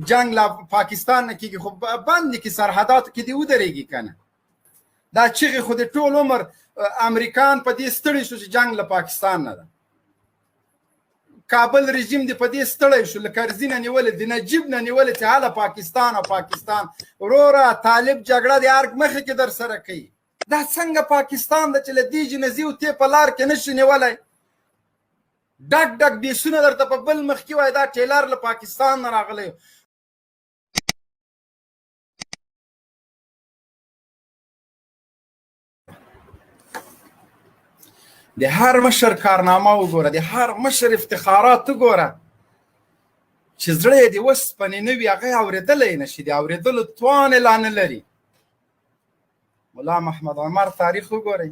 جنگ له پاکستان نه کېږي، خو بند کې سرحداتو کې دې ودرېږي که نه. دا چیغې خو د ټول عمر امریکان په دې ستړي شو چې جنگ له پاکستان نه ده. کابل رژیم دې په دې ستړی شو، له کرزي نه نیولې، د نجیب نه نیولې، چې هله پاکستان او پاکستان. وروره، طالب جګړه د ارګ مخې کې در سره کوي. دا څنګه پاکستان ده چې له دې جنزي او تې په لار کې نشي نیولی؟ ډک ډک بیسونه درته په بل مخ کې وایي دا ټیلر له پاکستان نه راغلی. د هر مشر کارنامه وګوره، د هر مشر افتخارات وګوره، چې زړه یې د وسپنې نه وي هغه یې اورېدلی نه شي، د اورېدلو توان یې لا نه لري. ملا محمد عمر تاریخ وګورئ،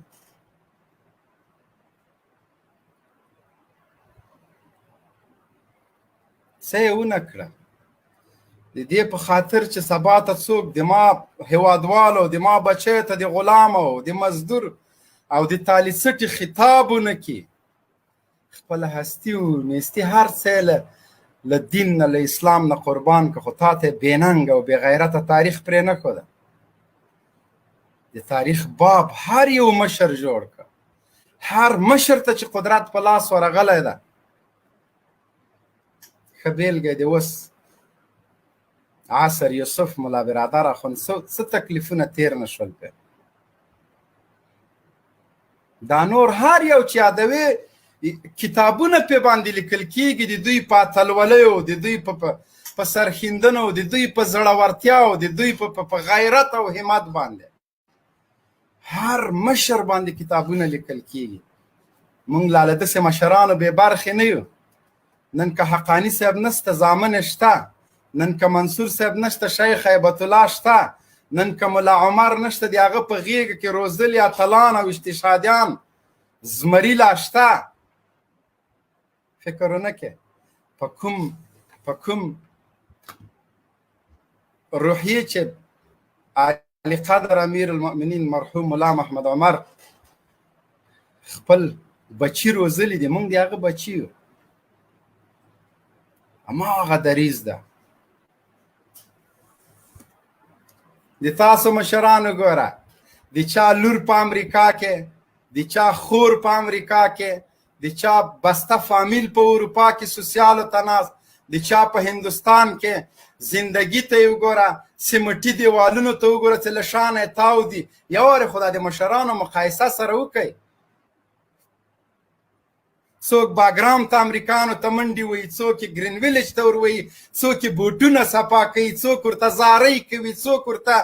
څه یې ونه کړه. د دې په خاطر چې سبا ته څوک د ما هیوادوالو، د ما بچیو ته د غلام او د مزدور او د تالي څټي خطاب ونه کړي، خپله هستي او نیستي هر څه له دین نه، له اسلام نه قربان که، خو تا ته یې بې ننګه او بې غیرته تاریخ پرې نه ښوده. د تاریخ باب هر یو مشر جوړ که، هر مشر ته چې قدرت په لاس ورغلی ده. ښه بېلګه د اوس عصر یوسف ملا برادر اخوند څه تکلیفونه تېر نه شول پرې. دا نور هر یو چې یادوي کتابونه پې باندې لیکل کېږي، د دوی په اتلولیو، د دوی په سرښندنو، د دوی په زړورتیاو، د دوی په غیرت او همت باندې هر مشر باندې کتابونه لیکل کېږي. مونږ لا له داسې مشرانو بې برخې نه یو. نن که حقاني صاحب نشته، زامن یې شته. نن که منصور صاحب نشته، شیخ هیبت الله شته. نن که ملا عمر نشته، د هغه په غېږه کې روزلي اتلان او استشهادیان زمري لا شته. فکر ونه کې په کوم روحیې چې علی قدر امیر المؤمنین مرحوم ملا محمد عمر خپل بچی روزلي دي، مونږ د هغه بچي یو. هماغه دریځ ده. د تاسو مشرانو ګوره، د چا لور په امریکا کې، د چا خور په امریکا کې، د چا بسته فامیل په اروپا کې سوسیالو ته ناست، د چا په هندوستان کې زندگی ته یې وګوره، سیمټي دیوالونو ته وګوره چې له شانه یې تاو دي. یو وارې خو دا د مشرانو مقایسه سره وکړئ. څوک باګرام ته امریکانو ته منډې وهي، څوک یې ګرین ویلج ته ور وهي، څوک یې بوټونه صفا کوي، څوک ورته زارۍ کوي، څوک ورته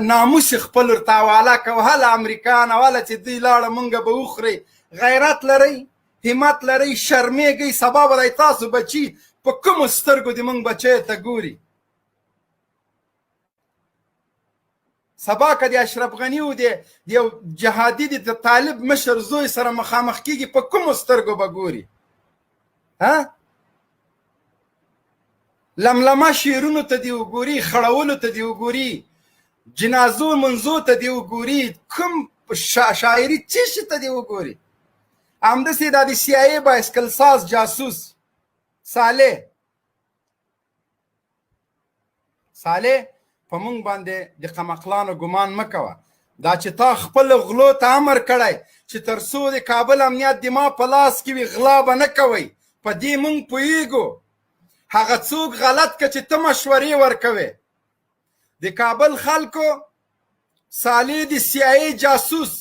ناموس خپل ورته حواله کوي. هله امریکان، هله چې دوی لاړه مونږ به وخورئ. غیرت لرئ، همت لرئ، شرمېږئ. سبا به دی تاسو بچي په کومو سترګو د مونږ بچیو ته ګوري؟ سبا که د اشرف غني او د یو جهادي د طالب مشر زوی سره مخامخ کېږي، په کومو سترګو به ګوري؟ ها، لملمه شعرونو ته دې وګوري، خړولو ته دې وګوري، جنازو منځو ته دې وګوري، کوم شاعري څه شي ته دې وګوري. همداسې دا د سي آی ای بایسکل ساز جاسوس صالح صالح په مونږ باندې د قمقلانو ګمان مه کوه. دا چې تا خپل غلو ته امر کړی چې تر څو د کابل امنیت د ما په لاس کې وي غلا به نه کوئ، په دې مونږ پوهیږو. هغه څوک غلط که چې ته مشورې ورکوې. د کابل خلکو صالح د سي آی ای جاسوس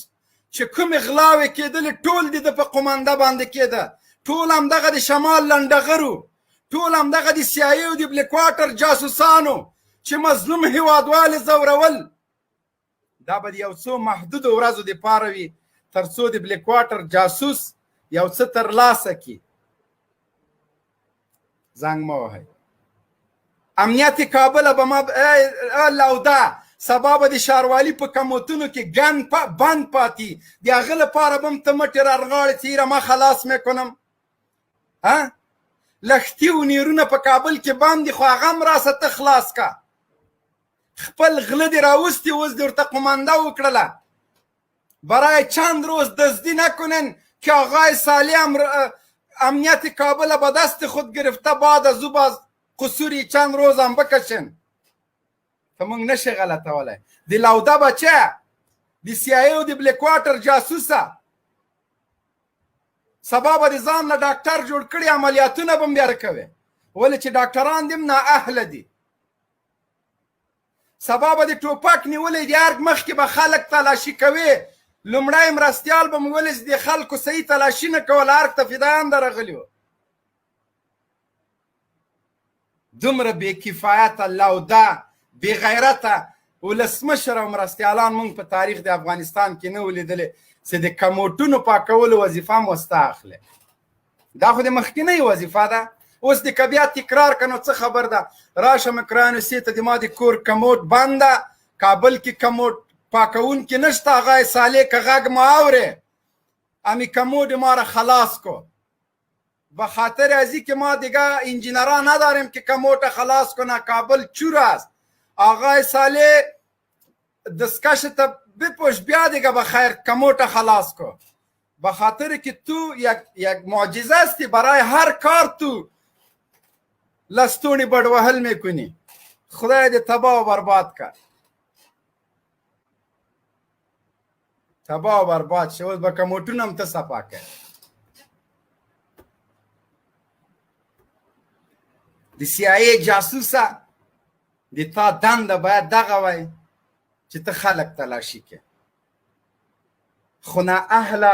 چې کومې غلاوې کېدلې ټول د ده په قومانده باندې کېده، ټول همدغه د شمال لنډغرو، ټول همدغه د سي آی ای او د بلیک واټر جاسوسانو چې مظلوم هیوادوال یې ځورول. دا به د یو څو محدودو ورځو دپاره وي تر څو د بلیک واټر جاسوس یو څه ترلاسه کړي. زنګ مه وهئ. امنیت کابل به ما لوده سبا به د ښاروالي په کموتونو کې ګن بند پاتې، د هغه لپاره به هم ته مټې رانغاړې چې ایره ما خلاص مې کنم. ها، لښتي او نیرونه په کابل کې بند دي، خو هغه هم راسه ته خلاص کا. خپل غله دې راوستي، اوس دې ورته قومانده وکړله. برای چند روز دزدی نکنن که آقای صالح امنیت کابل به دست خود گرفته، بعد از او باز قصوری چند روز هم بکشن. ته مونږ نشې غلطولی. د لوده بچه، د سي آی او د بلیک واټر جاسوسه، سبا به د ځان له ډاکټر جوړ کړي، عملیاتونه به هم بیا کوې، ولې چې ډاکټران دې هم نااهله دي. سبا به د ټوپک نیولی د ارګ مخکې به خلک تلاشي کوي، لومړی مرستیال به مو ولې چې د خلکو صحیح تلاشي نه کوله، ارګ ته فدایان درغلي وو. دومره بې کفایته، لوده، بې غیرته ولسمشر او مرستیالان مونږ په تاریخ د افغانستان کې نه ولیدلې چې د کموټونو پاکولو وظیفه هم وستا اخلي. دا خو د مخکینۍ وظیفه ده، اوس د که بیا تکرار که نو څه خبر ده. راشه مکرانو سي ته د ما د کور کموټ بند ده، کابل کې کموټ پاکوونکي نشته، هغه یې صالح که غږ ما اورې امی کموډ ما را خلاص کو، به خاطر از که ما دیگه انجینران نداریم که کموټ خلاص کنه، کابل چور است. آقای صالح دستکش ته بپوش بیا دیگه بخیر کموټ خلاص کو، به خاطر که تو یک معجزه استی، برای هر کار تو لستونی بډوهل میکنی. خدای دې تباه و برباد کړه، تباه و برباد شي. اوس به کموټونه هم ته صفا کړې. د سي آی ای جاسوسه، د تا دنده باید دغه وای چې ته خلک تلاشي کړې، خو نااهله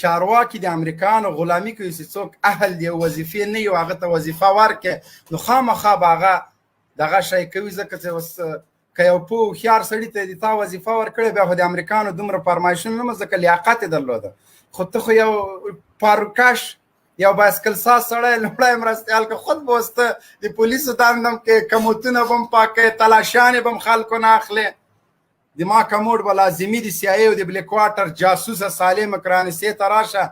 چارواکي د امریکایانو غلامي کوي چې څوک اهل دی وظیفې نه یو هغه ته وظیفه ورکړي، نو خامخا به هغه دغه شی کوي. ځکه چې اوس که یو پوه هوښیار سړي ته د تا وظیفه ورکړې، بیا خو د امریکایانو دومره فرمایشونه نه، ځکه لیاقت یې درلوده. خو ته خو یو پاروکش، یو بایسکل ساز سړی لومړی مرستیال که خود به اوس ته د پولیسو دنده هم کې، کموتونه به هم پاکوې، تلاشیانې به هم خلکو نه اخلې. د ما کموټ به لازمي د سي آی او د بلیک واټر جاسوسه صالح مکرانیسې ته راشه،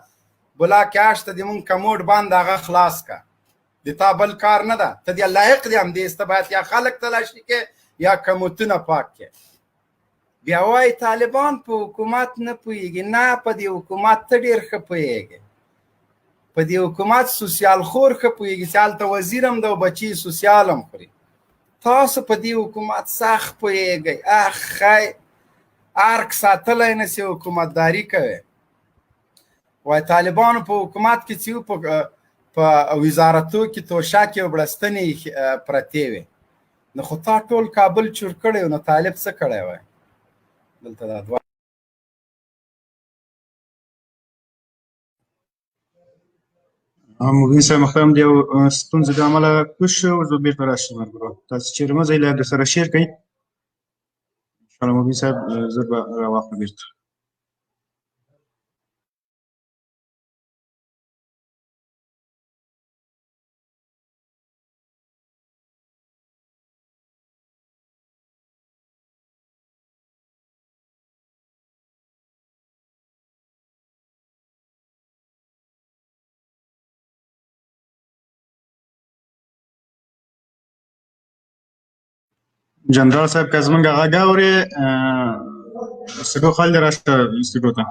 بلا کیاش ته د مونږ کموټ باندې هغه خلاص که، د تا بل کار نه ده، ته د لایق دی همدې، ته باید یا خلک تلاشي کې یا کموتونه پاک کې. بیا وایي طالبان په حکومت نه پوهېږي. نه، په دې حکومت ته ډېر ښه پوهېږي، په دې حکومت سوسیال خور ښه پوهېږي چې هلته وزیر هم ده او بچي سوسیال هم خوري. تاسو په دې حکومت سخت پوهېږئ، اخ خی ارګ ساتلی نه سي، حکومتداري کوي. وایي طالبانو په حکومت کې چې په وزارتو کې توشکې او بړستنې پرتې وې، نو خو تا ټول کابل چور کړی، نو طالب څه کړی وای؟ دلته دا دوه مبین صاحب محترم د یو ستونزې د امله کوز شو، اوس به بېرته راشي. ملګرو تاسو چېرې مه ځئ، لږ درسره شیر کړئ انشاءالله. مبین صاحب زر به راواخلو بېرته. جنرال صاحب که زمونږ غږ اورې، استودیو خالي دی، راشه استودیو ته.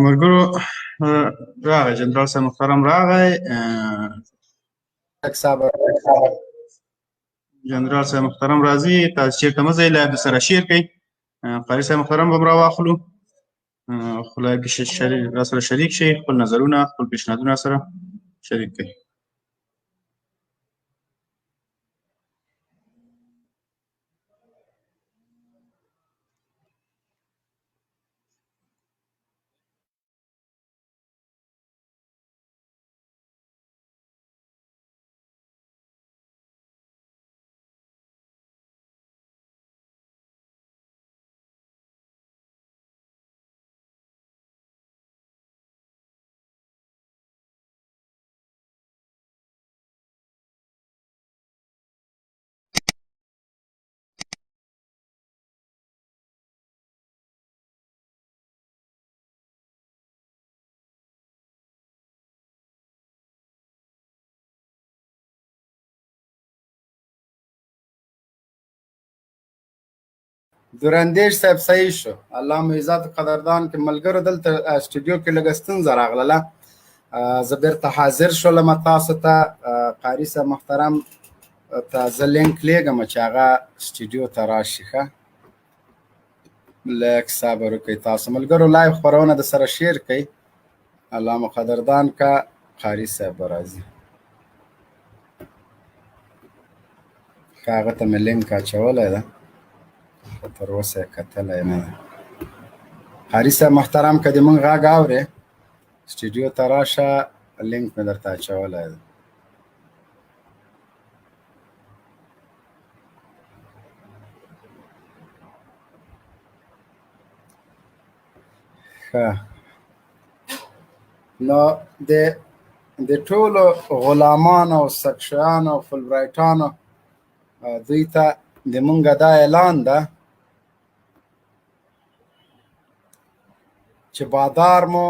ملګرو راغی جنرال صاحب محترم راغی. جنرال صاحب محترم راځي، تاسو چېرته مه ځئ، لایو درسره شیر کړئ. قاري صاحب محترم به هم راواخلو، خو لایو کې راسره شریک شئ، خپل نظرونه خپل پیشنهادونه سره شریک کړئ. دوراندیش صاحب صحیح شو. الله مو عزت قدردان کې. ملګرو دلته سټوډیو کې لږه ستونزه راغلله، زه بیرته حاضر شولم تاسو ته. قاري صاحب محترم ته زه لینک لیږم چې هغه سټوډیو ته راشي. ښه لږ صبر وکړئ تاسو ملګرو، live خپرونه د سره share کړئ. الله مو قدردان کا. قاري صاحب به راځي. ښه هغه ته مې لینک اچولی ده خو تر اوسه یې کتلی نه ده. قاري صاحب محترم که د موږ غږ اورې سټوډیو ته راشه، لینک مې درته اچولی ده. ښه نو د ټولو غلامانو او سکشیانو او فلبرایټانو دوی ته د مونږ دا اعلان ده چې بادار مو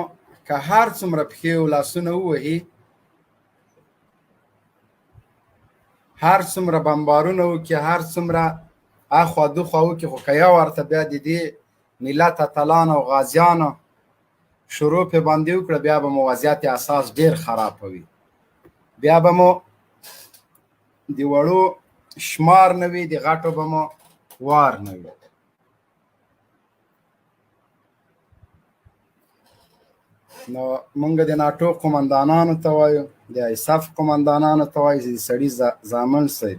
که هر څومره پښې او لاسونه ووهي، هر څومره بمبارونه وکړي، هر څومره اخوا دخوا وکړي، خو که یو ورته بیا د دې ملت اتلانو او غازیانو شروع په باندې وکړه، بیا به مو وضعیت اساس ډیر خراب وي. بیا به مو د وړو شمار نه وي، د غټو به مو وار نه وي. نو مونږ د ناټو قومندانانو ته وایو، د ایسف قومندانانو ته وایو چې د سړي زامن سئ.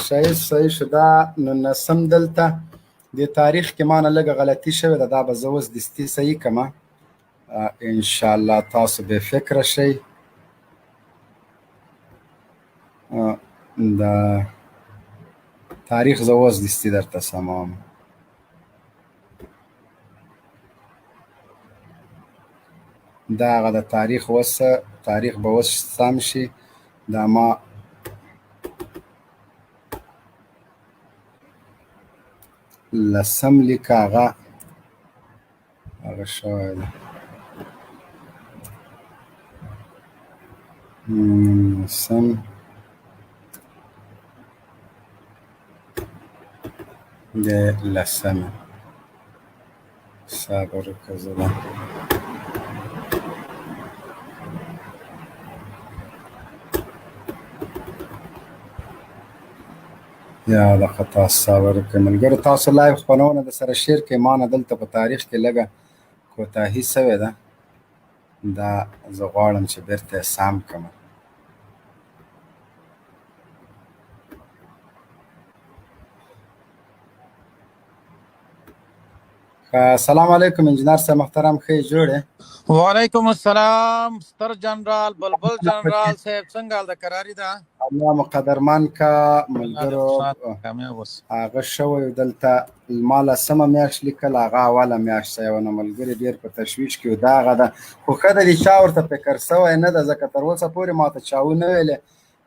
صحیح صحیح شو. دا نولسم دلته د تاریخ کې مانه لږه غلطي شوې ده، دا به زه اوس دستي صحیح کړم ان شاء الله. تاسو بې فکره شئ. دا تاریخ زه اوس دستي درته سموم. دا هغه د تاریخ اوس تاریخ به اوس سم شي. دا ما لسم لیک هغه هغه شوی دی. سم د لسمې صبر وکړه زه دا یا لکه تاسو صبر وکړئ ملګرو. تاسو live خپرونه د سره share کړئ. ما نه دلته په تاریخ کې لږه کوتاهي سوې ده، دا زه غواړم چې بیرته یې سم کړم. السلام علیکم انجنیر صاحب محترم، ښه یې جوړ یې؟ وعلیکم السلام ستر جنرال بلبل جنرال صاحب، څنګه حال ده؟ قراري ده؟ الله مو قدرمن کا ملګرو. کامیاب اوسې. هغه شوی دلته ما لسمه میاشت لیکل، هغه اوله میاشت یو نو ملګري ډېر په تشویش کې و. دا هغه ده خو ښه ده چې چا ورته فکر سوی نه ده، ځکه تر اوسه پورې ما ته چا ونه ویلې.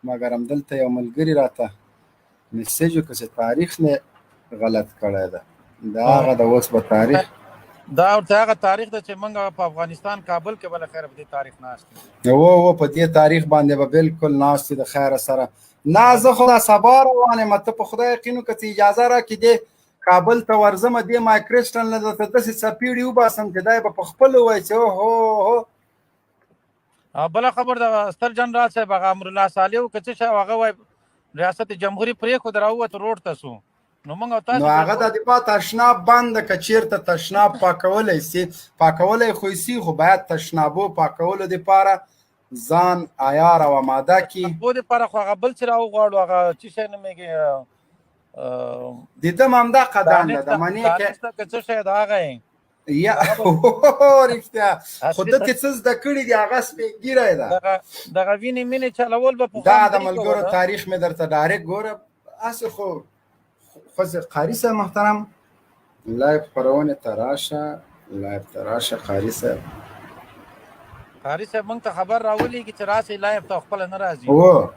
مګر همدلته یو ملګري راته میسج وکړ چې تاریخ مې غلط کړی ده. دا هغه د اوس به تاریخ دا ورته هغه تاریخ ده چې موږ په افغانستان کابل کې بل خیر په دې تاریخ ناست یو. و په دې تاریخ باندې به بالکل ناست د خیر سره. نه زه خو دا سبا روان یم، ته په خدای یقین وکړه چې اجازه راکړې دې کابل ته ورځم، دې مایکرسټل نه درته داسې څپېړې وباسم چې دی به په خپل ووایي چې اوهو هو. بله خبر ده ستر جنرال صاحب، هغه امرالله صالح که څه شی هغه وایي ریاست جمهوري پرېښود راووت روډ ته سو. نو موږ او تاسو نو هغه د دفاع تشناب بند که چیرته تشناب پاکولی سي، پاکولی خو یې سي، خو باید تشنابو پاکولو دپاره ځان عیار او اماده کړي. تشنابو دپاره خو هغه بل څه راوغواړو، هغه څه شی نومېږي؟ د ده هم همدغه دنده ده، منې که څه شی ده هغه یې. یا رښتیا خو ده ته څه زده کړي دي، هغه سپین ږیری ده. دغه وینې مینې چلول به پخوا دا د ملګرو تاریخ مې درته direct ګوره. هسې خو خو قاري صاحب محترم live خپرونې ته راشه، live ته راشه قاري صاحب. قاري صاحب موږ ته خبر راولېږي چې راسئ live ته، خپله نه راځي. هو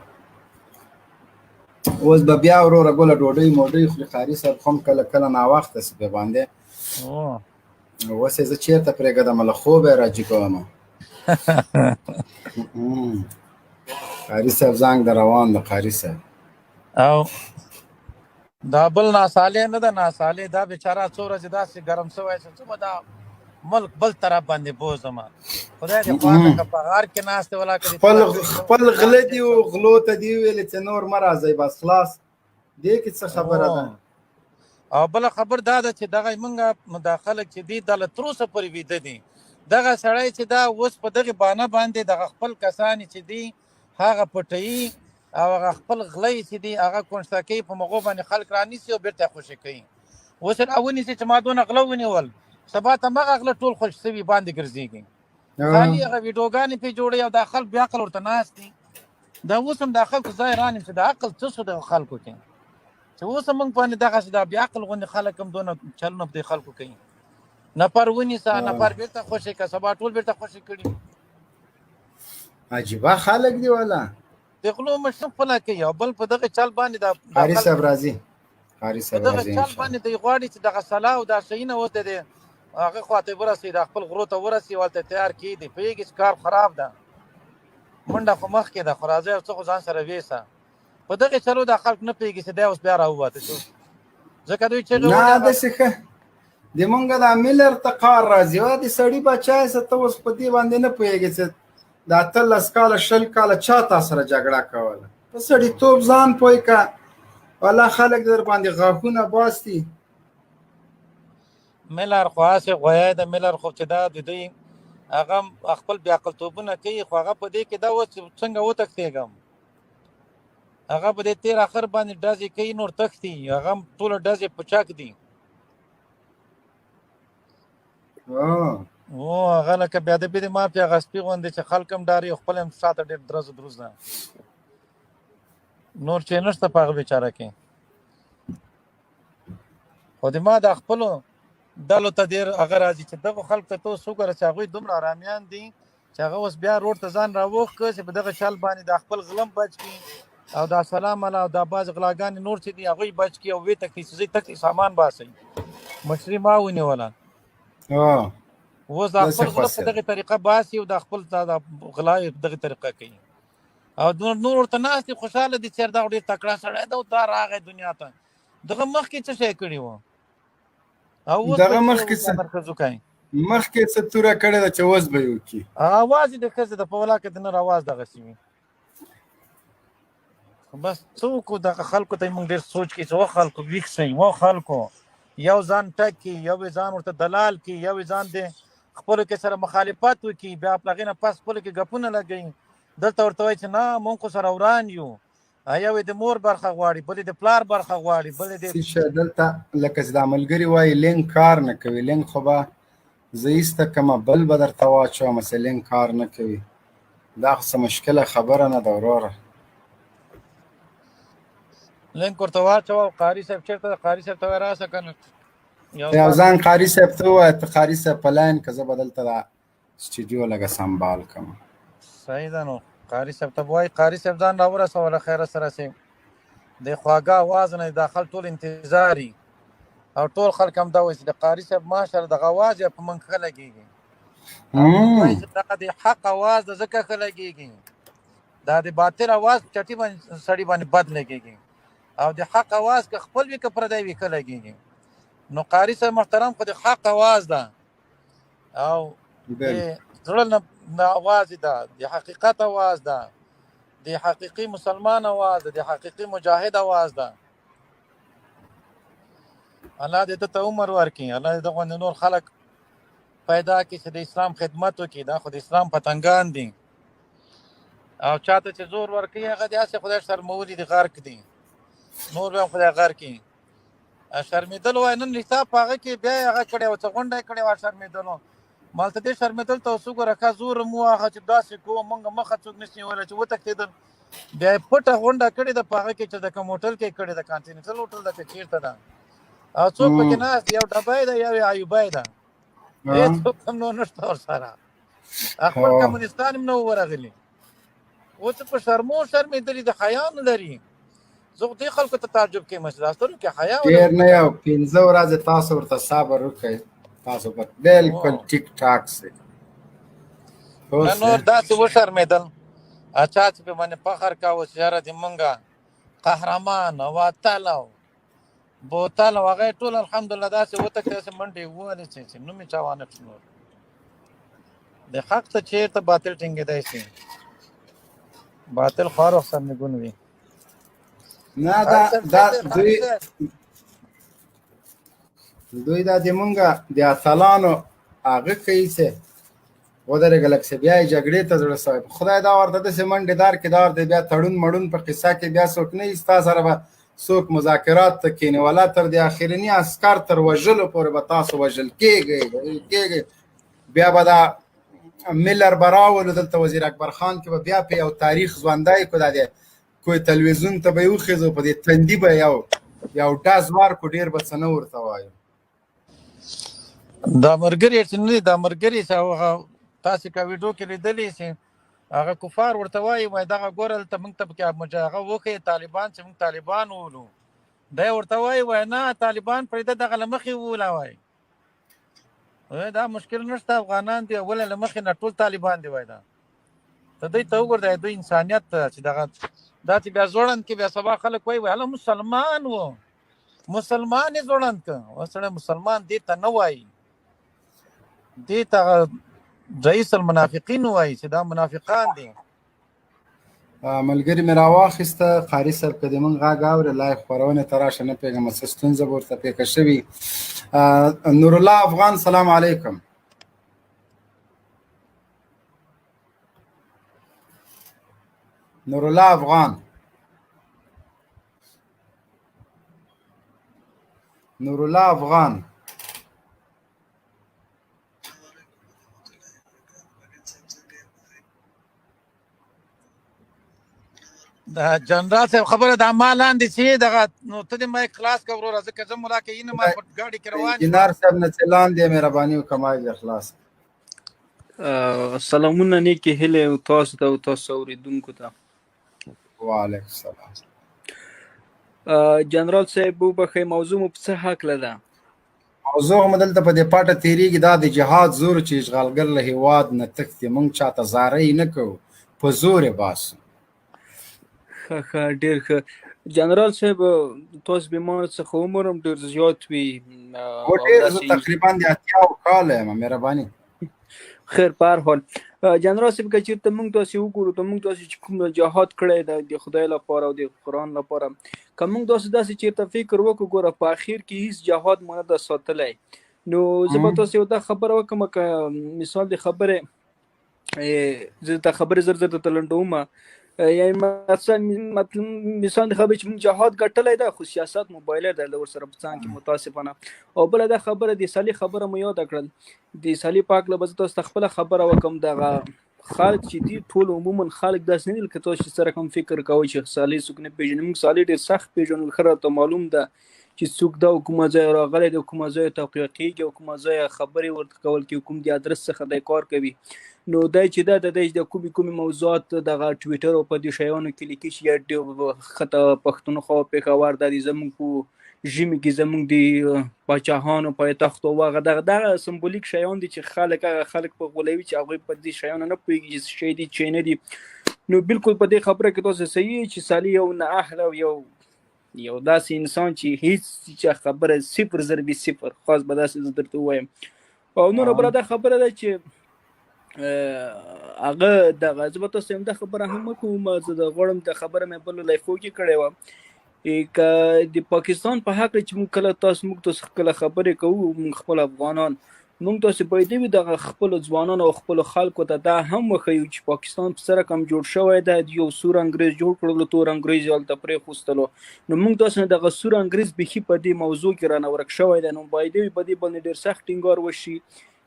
اوس به بیا وروره ګله ډوډۍ موډۍ خوري. قاري صاحب خو هم کله کله ناوخته سي پرې باندې. اوس یې زه چېرته پرېږدم، له خوبه یې راجګوم. قاري صاحب زنګ د روان د قاري صاحب. او دا بل ناصالح نه ده، ناصالح دا بیچاره څو ورځې داسې ګرم سوی چې څه به دا ملک بل طرف باندې بوزم. خدای دې خوا ته که په غار کې ناست دی ولا که خپل خپل غله دی او غلو ته دی ویل چې نور مه راځئ، بس خلاص. دې کې څه خبره ده؟ او بل خبر دا ده چې دغه مونږ دا خلک چې دي دا له تر اوسه پورې ویده دي. دغه سړی چې دا اوس په دغه بانه باندې دغه خپل کسان چې دي هغه پټوي او هغه خپل غلی چې دي هغه کونسته کوي، په مغو باندې خلک رانیسي او بیرته خوشې کوي. اوس یې راونیسي چې ما دونه غله ونیول، سبا ته مغه غله ټول خوش سوي باندې ګرځېږي. خالي هغه ویډیوګانې پرې جوړوي او دا خلک بې عقل ورته ناست دي. دا اوس هم دا خلکو ځای رانیم چې د عقل څه شو دغه خلکو کې، چې اوس هم موږ باندې دغسې دا بې عقل غوندې خلک هم دونه چلونه په دې خلکو کوي. نفر ونیسه، نفر بیرته خوشې که، سبا ټول بیرته خوشې کړي. عجیبه خلک دي والا. د غلو مشر خپله کوي او بل په دغه چل باندې دا قاري صاحب راځي، قاري په صاحب دغه راځي چل باندې دی غواړي چې دغه سلا او دا شیونه اوس د دې هغه خواته ورسي، دا خپل غرو ته ورسي، هلته تیار کړي دی. پوهېږي چې کار خراب ده، منډه خو مخکې ده، خو راځي او څه خو ځان سره ویسه. په دغه چلو دا خلک نه پوهېږي چې دی اوس بیا راووته شو، ځکه دوی چغې نه وهلې. داسې ښه د مونږ دا میلر ته قار راځي. وا د سړي بچی سه، ته اوس په دې باندې نه پوهېږې چې د 18 کاله 20 کاله چا تا سره جګړه کوله. په سړیتوب ځان پوه که، والا خلک در باندې غاښونه باستي. ملر خو هسې غویی ده. ملر خو چې دا د دوی هغه خپل بې عقلتوبونه کوي، خو هغه په دې کې دا اوس چې څنګه وتښتېږم، هغه په دې تېر اخر باندې ډزې کوي، نور تښتي. هغه هم ټوله ډزې په چک دي. او هغه لکه بیا د بې مافیا هغه سپي غوندې چې خلک هم ډاري او خپل هم شاته ډېر درز دروز ده، نور چې نشته په هغه بیچاره کې. خو د ما د خپلو ډلو ته ډېر هغه راځي چې دغو خلکو ته ته اوس وګوره چې هغوی دومره ارامیان دي چې هغه اوس بیا روډ ته ځان راوښ کړ چې په دغه چل باندې دا خپل غلم بچ کړي او دا سلام علی او دا بعض غلاګانې نور چې دي هغوی بچ کړي او ویې تښتي چې ځئ تښتي سامان باسئ. مشري ما ونیوله. اوس دا خپل غله په دغه طریقه باسي او دا خپل دا غلا په دغه طریقه کوي او نور ورته ناست دي، خوشحاله دي چې دا ډېر تکړه سړی دی او دا راغی دنیا ته. دغه مخکې څه شی کړي وو او اوس دغه مخکې څه مرکز وکړي؟ مخکې څه توره کړې ده چې اوس به یې وکړي؟ اواز یې د ښځې د په ولاکه د نر اواز دغسې وي. بس څوک دغه خلکو ته موږ ډېر سوچ کوي چې و خلکو ویښ شئ، و خلکو یو ځان ټک کړي، یو یې ځان ورته دلال کړي، یو یې ځان د خپلو کې سره مخالفت وکړي، بیا په هغې نه پس خپلو کې ګپونه لګوي. دلته ورته وایي چې نه موږ خو سره وران یو، یو یې د مور برخه غواړي، بل یې د پلار برخه غواړي، بل یې د څه شی دلته لکه چې دا ملګري وایي لینک کار نه کوي. لینک خو به زه ایسته کمه، بل به درته واچوم چې لینک کار نه کوي. دا خو څه مشکله خبره نه ده وروره. لینک ورته واچوه. او قاري صاحب چېرته دی؟ قاري صاحب ته وایه راسه که نه یو ځان قاري صاحب ته ووایه، ته قاري صاحب په لاین که زه به دلته دا سټډیو لږه سمبال کړم. صحیح ده. نو قاري صاحب ته وایي، قاري صاحب ځان راورسوه له خیره سره سي. د خواږه اواز نه د خلک ټول انتظاري او ټول خلک هم دا وایي چې د قاري صاحب ماشاءالله دغه اواز یې په موږ ښه لګېږي. وایي چې دا د حق اواز د ځکه ښه لګېږي، دا د باطل اواز په چټي باندې سړي باندې بد لګېږي او د حق اواز که خپل وي که پردی وي ښه لګېږي. نو قاري صاحب محترم خو د حق اواز ده او د زړه نه اواز ده، د حقیقت اواز ده، د حقیقي مسلمان اواز ده، د حقیقي مجاهد اواز ده. الله دې ته عمر ورکړي، الله دې دغه نور خلک پیدا کړي چې د اسلام خدمت وکړي. دا خو د اسلام پتنګان دي او چاته چې زور ورکړي هغه دې هسې خدای شرمولي دي، غرق دي، نور به هم خدای غرق کړي. شرمېدل وای نن حساب په هغه کې بیا یې هغه کړی وه، څه غونډه یې کړې وه. شرمېدلو مالته دې شرمېدل ته اوس وګوره، ښه زور مو واهه چې داسې کوو، مونږ مخه څوک نشي نیولی چې وتښتېدل. بیا یې پټه غونډه کړې ده په هغه کې چې د کوم هوټل کې کړې ده، کانټیننټل هوټل ده که چېرته ده، او څوک پکې ناست، یو ډبی ده یو یې ایوبی ده، هېڅوک هم نور نشته ورسره. خپل کمونستان هم نه وو ورغلي. اوس په شرمو شرمېدلي د حیا نه لري. زه خو دې خلکو ته تعجب کوم چې دا سترګو کې حیا ډېر نه، یو 5 ورځې تاسو ورته صبر وکړئ. تاسو به بالکل ټیک ټاک سي. نه نور داسې وشرمېدل، چا چې په باندې فخر کاوه چې یاره د مونږه قهرمان او اتل او بوتل او هغه ټول الحمدلله داسې وتښتېدل، داسې منډې ووهلې چې نوم یې چا وانه کړ. نور د حق ته چېرته باطل ټینګېدای شي؟ باطل خو هر وخت سرنګون وي. نه دا دا دوی دوی دا د مونږه د اتلانو هغه کوي چې ودرېږه لږ څه، بیا یې جګړې ته زړه سوی. خدای دا ورته داسې منډې دار کې دا ورته بیا تړون مړون په قصه کې بیا څوک نه وي، ستا سره به څوک مذاکرات ته کښېني، ولا تر دې اخرني عسکر تر وژلو پورې به تاسو وژل کېږئ، وژل کېږئ. بیا به دا ملر به راولو دلته وزیر اکبر خان کې به بیا په یو تاریخ ژوندی کو، دا دی کوی تلویزیون ته به یې وخېژو، په دې تندي به یو یو ډز ورکړو، ډېر به څه نه ورته وایو. دا مرګري چې نه دا مرګري چې هغه تاسو کا ویډیو کې لیدلې شي، هغه کفار ورته وایي، وای دغه ګوره دلته موږ ته پکې هغه وښیې طالبان چې موږ طالبان وولو، دی ورته وایي وای نه طالبان پرېږده دغه له مخې ووله، وایي دا مشکل نشته افغانان دي اوله له مخې نه ټول طالبان دي، وای دا ته دوی ته وګوره دوی انسانیت ته چې دغه دا چې بیا ځوړند کې بیا سبا خلک وایي وای هله مسلمان وو، مسلمان یې ځوړند که وسړی مسلمان دې ته نه وایي، دې ته رئیس المنافقین وایي چې دا منافقان دي. ملګري مې راواخیسته، قاري صاحب که د موږ غږ اورې لایو خپرونې ته راشه، نه پوهېږم څه ستونزه به ورته پېښه شوي. نورالله افغان سلام علیکم. نورالله افغان، نورالله افغان، دا جنرال صاحب خبره دا ما لاندې چې دغه نو ته دې مایک خلاص کړه وروره، ځکه زه ملا کې ینه ما په ګاډي کې روان یم. انجینر صاحب نه چې لاندې مهرباني وکړه مایک دې خلاص. سلامونه، نیکې هیلې او تاسو ته او تاسو اورېدونکو ته. وعلیکم السلام. جنرال صاحب وبخښئ، موضوع مو په څه هکله ده؟ موضوع مو دلته په دې پټه تېرېږي، دا د جهاد زور چې اشغالګر له هېواد نه تښتي، موږ چاته زارۍ نه کوو، په زور یې باسو. ښه ښه، ډېر ښه. جنرال صاحب تاسو به ما څخه عمر هم ډېر زیات وي. هو ډېر، زه تقریبا د 80 کاله یم. مهرباني. خیر، په هر حال جنرال صاحب که چېرته موږ تاسې وګورو ته موږ تاسې چې کوم جهاد کړی دی د خدای لپاره او د قرآن لپاره، که موږ تاسې داسې چېرته فکر وکړو ګوره په اخر کې هیڅ جهاد مو نه ده ساتلی. نو زه به تاسې یو دا خبره وکړم، که مثال د خبرې زه دا خبرې زر زر درته لنډوم، یعنی مثلا مثال د خبرې چې موږ جهاد ګټلی ده خو سیاست مو بایللی دی ورسره په څنګ کې متاسفانه. او بله دا خبره د صالح خبره مو یاده کړل، د صالح په هکله به زه تاسو ته خپله خبره وکړم. دغه خلک چې دي ټول عموما خلک داسې نه دي لکه تاسو چې څه رقم فکر کوئ چې صالح څوک نه پېژني. موږ صالح ډېر سخت پېژنو، ښه راته معلوم ده چې څوک دا کومه ځای راغلی دی، کومه ځای تقویه کېږي او کومه ځای خبرې ورته کول کېږي، کوم د ادرس څخه دی کار کوي. نو دی چې دا د دی د کومې کومې موضوعات دغه ټویټر او په دې شیانو کې لیکي چې یا خطه پښتونخوا او پېښور دا دي زموږ په ژمي کې زموږ د پاچاهانو پایتخت او هغه دغه دغه سمبولیک شیان دي چې خلک هغه خلک په غولوي چې هغوی په دې شیانو نه پوهېږي چې څه شی دي چې نه دي. نو بالکل په دې خبره کې تاسو صحیح چې صالح یو نه اهل او یو یو داسې انسان چې هیڅ چا خبره صفر ضربي صفر خاص به داسې زه درته ووایم. او نوره بله دا خبره ده چې هغه دغه زه به تاسو ته همدا خبره هم وکړم، زه د غواړم دا خبره مې بلو لایفو کې کړې وه، که د پاکستان په هکله چې موږ کله تاسو موږ تاسو کله خبرې کوو، موږ خپل افغانان موږ تاسو باید وي دغه خپل ځوانانو او خپل خلکو ته دا هم وښیو چې پاکستان په څه رقم جوړ شوی دی، یو سور انګریز جوړ کړلو، تور انګریز یې هلته پرېښوستلو. نو موږ تاسو نه دغه سور انګریز بیخي په دې موضوع کې رانه ورک شوی دی. نو باید وي په دې باندې ډېر سخت ټینګار وشي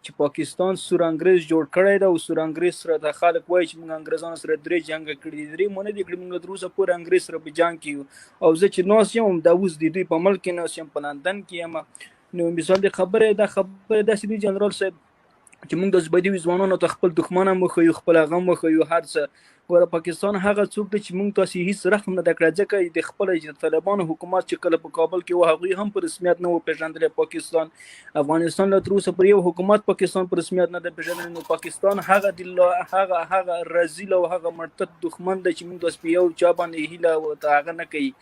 چې پاکستان سور انګریز جوړ کړی دی او سور انګریز سره د خلک وایي چې موږ انګریزانو سره درې جنګه کړي دي، درې مو نه دي کړي، موږ تر اوسه پورې انګریز سره په جنګ کې یو. او زه چې ناست یم دا اوس د دوی په ملک کې ناست یم، په لندن کې یم. نو مثال د خبرې دا خبره داسې دي جنرال صاحب، چې موږ د زبدي ځوانانو ته خپل دښمن هم وښیو، خپل هغه هم وښیو، هر څه. ګوره پاکستان هغه څوک دی چې موږ تاسې هیڅ رحم نه ده کړی، ځکه د خپل طالبانو حکومت چې کله په کابل کې و هغوی هم په رسمیت نه و پېژندلی. پاکستان افغانستان له تر اوسه پر یو حکومت پاکستان په رسمیت نه ده پېژندلی. نو پاکستان هغه د هغه هغه رزیل او هغه مرتد دښمن دی چې موږ تاسې په یو چا باندې هیله او هغه نه کوي،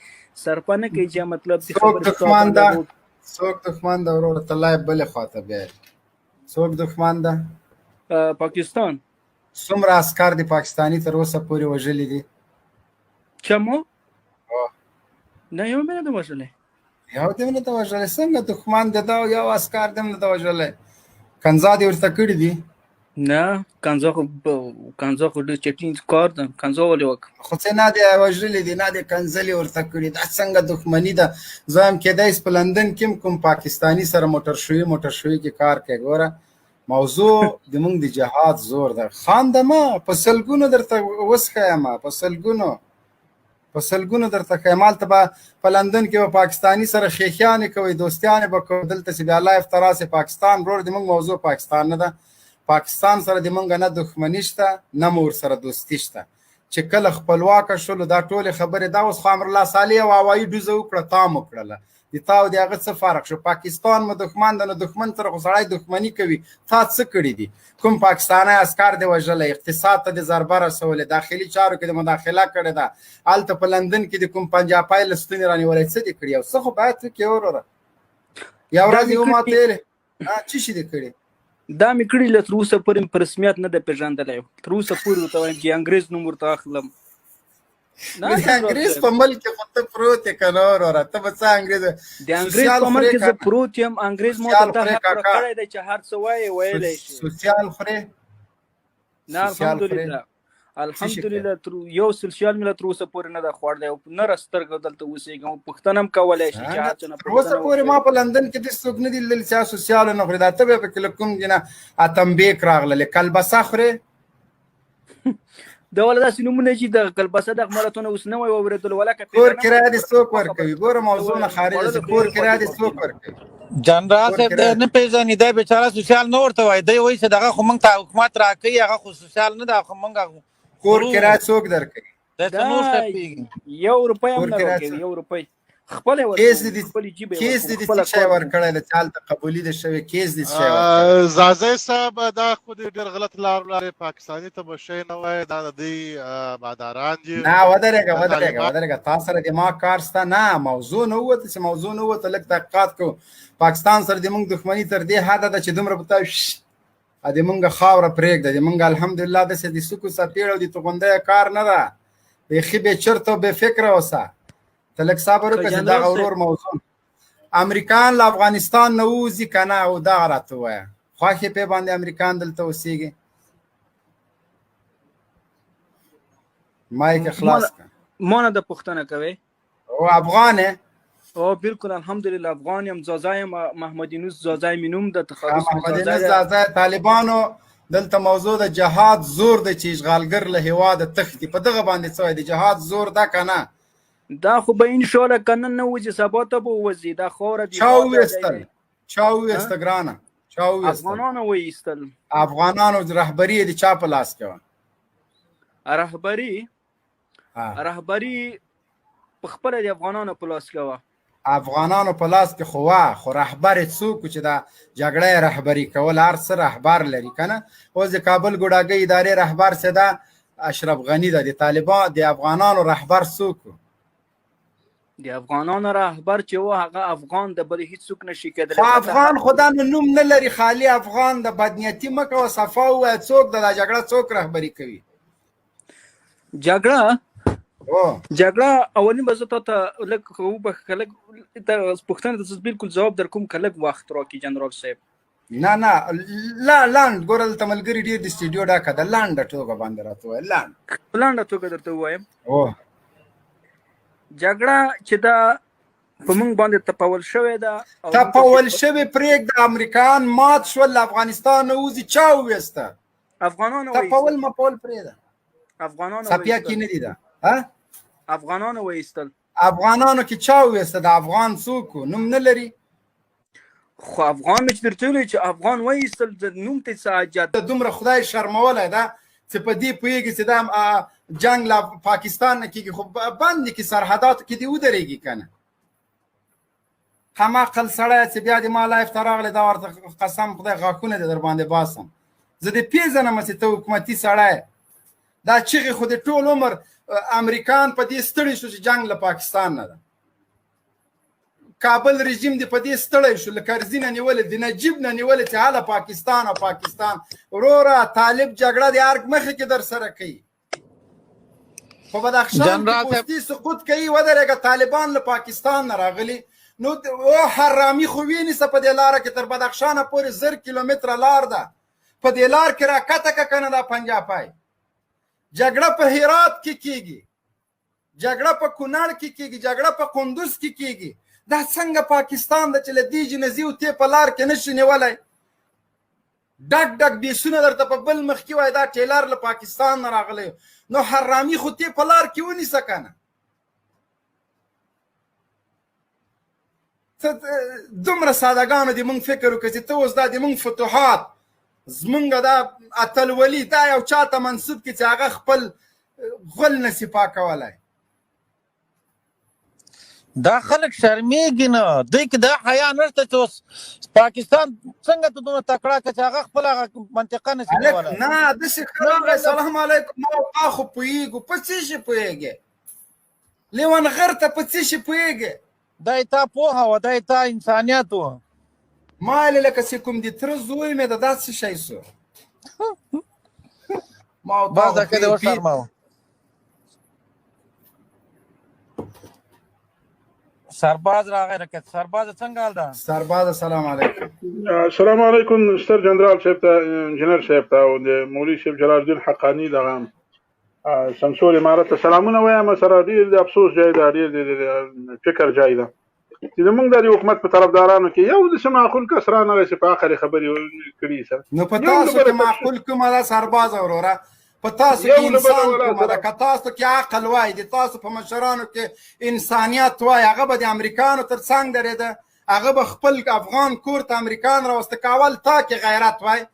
سرپه نه کوي چې مطلب د څوک خبرې دښمن ده؟ څوک دښمن ده وروره؟ ته لایف بلې خواته بیایې. څوک دښمن ده؟ پاکستان. څومره عسکر د پاکستاني تر اوسه پورې وژلي دي؟ چا مو؟ نه، یو مې نه ده وژلی. یو دې نه ده وژلی؟ څنګه دښمن دی دا؟ یو عسکر دې نه ده وژلی، کنځا دې ورته کړي دي؟ نه، کنځا خو کنځا خو ډېر چټي کار ده، کنځا ولې وکړم؟ خو څه نه دی وژلي دي، نه دی کنځلې ورته کړي، دا څنګه دښمني ده؟ زه هم کېدای شي په لندن کې هم کوم پاکستاني سره موټر شوي موټر شوي کې کار کوي. ګوره موضوع د موږ د جهاد زور ده. خانده مه، په سلګونو درته وسښیم، په سلګونو په سلګونو درته ښیم. هلته به په لندن کې به پاکستاني سره خېښیانې کوئ، دوستیانې به کوئ، دلته چې بیا لایف ته راسې پاکستان ورور د موږ موضوع پاکستان نه ده. پاکستان سره د موږ نه دښمني شته، نه مو ورسره دوستي شته. چې کله خپلواکه شولو دا ټولې خبرې، دا اوس خو امرالله صالح یو هوایي ډوزه وکړه، تا مو کړله، د تا او د هغه څه فرق شو؟ پاکستان مو دښمن ده، نو دښمن سره خو سړی دښمني کوي. تا څه کړي دي؟ کوم پاکستانی عسکر دی وژلی؟ اقتصاد ته د ضربه رسولې، داخلي چارو کې د مداخله کړې ده، هلته په لندن کې د کوم پنجاپی له ستوني رانیولی، څه دې کړي؟ یو څه خو باید وکړې وروره. یو ورځ یو ما ته ویلې، څه شي دې کړي؟ دا مې کړي، له تر اوسه پورې مې په رسمیت نه دی پېژندلی، تر اوسه پورې ورته وایم چې انګرېز نوم ورته اخلم. د انګرېز په ملک کې خو ته پروت یې که نه وروره؟ ته به څه انګرېز؟ د انګرېز په ملک کې زه پروت یم، انګرېز ما ته دا حق راکړی دی چې هر څه وایې ویلی شي. سوسیال خورې؟ نه، الحمدلله الحمدلله، تر یو سوسیال مې لا تر اوسه پورې نه ده خوړلی او نه را سترګه دلته اوسېږم او پوښتنه هم کولی شي چې هر څه نه تر اوسه پورې ما په لندن کې داسې څوک نه دي لیدلي چې سوسیال نه خوري. دا ته به پکې له کوم ځای نه اتمبیک راغللې؟ کلبسه خورې؟ دا ولا داسې نومونه چې د کلبسه دغه ملتونه اوس نه وای اورېدل ولا که کور کرایه دې څوک ورکوي؟ ګوره موضوع نه خارج شي. کور کرایه دې څوک ورکوي؟ جنرال صاحب دی نه پېژني، دی بېچاره سوسیال نه ورته وایي، دی وایي چې دغه خو موږ ته حکومت راکوي، هغه خو سوسیال نه ده، خو موږ کور کرایه څوک درکوي؟ دی څه نور څه پوهېږي. یو روپۍ هم نه راکوي، یو روپۍ خپل کیس دې کیس دې څه شی ورکړی د چال ته قبولي دې شوی؟ کیس دې څه شی ورکړی؟ ځاځی صاحب دا خو دې ډېر غلط لار لارې، پاکستاني ته به شی نه وایې، دا د دوی باداران دي. نه ودرېږه ودرېږه ودرېږه، تا سره د ما کار سته نه، موضوع نه ووته، چې موضوع نه ووته لږ تحقیقات کوو. پاکستان سره د موږ دښمني تر دې حده ده چې دومره په تا د مونږ خاوره پرېږده، د مونږ الحمدلله داسې د سکو څپېړ او د توغندیو کار نه ده، بیخي بې چرته او بې فکره اوسه. ته لږ صبر وکړه چې دغه ورور موضوع امریکان له افغانستان نه ووځي که نه، او دغه راته ووایه. خوښ یې پې باندې امریکان دلته اوسېږي؟ مایک خلاص کړه. ما نه د پوښتنه کوې؟ او افغان یې؟ او بالکل الحمدلله افغان یم، ځاځی یم، محمد یونس ځاځی مې نوم ده، تخلص مې محمد یونس ځاځی. طالبانو دلته موضوع د جهاد زور دی چې اشغالګر له هېواده تښتي، په دغه باندې څه وایي؟ د جهاد زور ده که نه؟ دا خو به ان شاء الله که نن نه وځي سبا ته به ووځي، دا خاوره چا وویستل؟ چا وویسته ګرانه؟ چا وویستل؟ افغانانو وایستل. افغانانو رهبري یې د چا په لاس کې وه؟ رهبري رهبري په خپله د افغانانو په لاس کې وه. افغانانو په لاس کې خو وه، خو رهبر یې څوک چې دا جګړه یې رهبري کوله؟ هر څه رهبر لري که نه؟ اوس د کابل ګوډاګۍ ادارې رهبر څه ده؟ اشرف غني ده. د طالبان د افغانانو رهبر څوک؟ د افغانانو رهبر چې و هغه افغان د بل هیڅوک نشي کېدلی. خو افغان خو دا نوم نه لري، خالي افغان د بدنیتي مه کوه، صفا ووایه څوک ده دا جګړه څوک رهبري کوي؟ جګړه جګړه اولین به زه تا ته لږ وبخښه، لږ ته پوښتنې ته زه بالکل ځواب درکوم که لږ وخت راکړي جنرال صاحب. نه نه لا لاند ګوره دلته ملګري ډېر دي، سټډیو ډکه ده، لنډه توګه باندې راته ووایه. لنډ په لنډه توګه درته ووایم. جګړه چې دا په موږ باندې تپول شوې ده، تپول شوې پرېږده، امریکایان مات شول له افغانستان نه وځي، چا وویسته؟ افغانانو تپول مپول پرېږده، افغانانو سپیا کې نه دي ده. ها افغانانو وایستل. افغانانو کې چا وویسته؟ د افغان څوک نوم نه لري؟ خو افغان مې چې درته ویل چې افغان وایستل د نوم ته څه حاجت. دومره خدای شرمولی ده چې په دې پوهېږي چې دا جنګ له پاکستان نه کېږي، خو بند کې سرحداتو کې دې ودرېږي که نه. قمعقل سړی چې بیا دې ما live ته راغلی، دا ورته قسم خدای غاښونه دې در باندې باسم. زه دې پېژنم چې ته حکومتي سړی. دا چیغې خو دې ټول عمر امریکان په دې ستړي شو چې جنګ له پاکستان نه ده. کابل رژیم دې په دې ستړی شو، له کرزي نه نیولې د نجیب نه نیولې چې هله پاکستان او پاکستان. وروره طالب جګړه د ارګ مخې کې در سره کوي، په بدخشان کې پوستې سقوط کوي. ودرېږه، طالبان له پاکستان نه راغلي، نو او حرامي خو وینیسه په دې لاره کې تر بدخشانه پورې 1000 کیلومتره لار ده، په دې لار کې راکته که کنه دا پنجاپای. جګړه په هرات کې کیږي، جګړه په کونړ کې کیږي، جګړه په کندوز کې کیږي. دا څنګه پاکستان ده چې له دې جنزي او ته په لار کې نشي نیولی؟ ډک ډک بیسونه درته په بل مخ کې وای دا ټیلر له پاکستان نه راغلی، نو حرامي خو ته په لار کې ونیسه که نه. ته دومره سادهګانو دې مونږ فکر وکړو چې ته اوس دا د مونږ فتوحات زمونږ دا اتلولي دا یو چاته منسوب کړي چې هغه خپل غول نسی پاکولای. دا خلک شرمېږي نه، دوی کې دا حیا نشته چې اوس پاکستان څنګه ته دومره تکړه که چې هغه خپله هغه منطقه نشي نیولی. نه داسې ښه راغی. سلام علیکم. ما او تا خو پوهېږو، په څه شي پوهېږې؟ لیوان غر ته په څه شي پوهېږې؟ دا یې تا پوهه وه، دا یې تا انسانیت و. ما یې لکه چې کوم د تره زوی مې ده، دا څه شی سو؟ ما او تا بس دا که دې وشرماوه. سرباز راغی لکه سرباز څنګه حال ده؟ سرباز السلام علیکم. السلام علیکم ستر جنرال صاحب ته، انجنیر صاحب ته او د مولوي صاحب جلال الدین حقاني دغه سمسور امارت ته سلامونه وایم. سره ډېر د افسوس ځای ده، ډېر د فکر ځای ده چې زمونږ د حکومت په طرفدارانو کې یو داسې معقول کس رانغی چې په عقل یې خبرې کړي. سره نو په تاسو کې معقول کومه ده سرباز وروره؟ په تاسو کې انسان کومه ده؟ که تاسو کې عقل وای، د تاسو په مشرانو کې انسانیت وای، هغه به د امریکانو تر څنګ درېده، هغه به خپل افغان کور ته امریکان راوسته. که اول تا کې غیرت وای،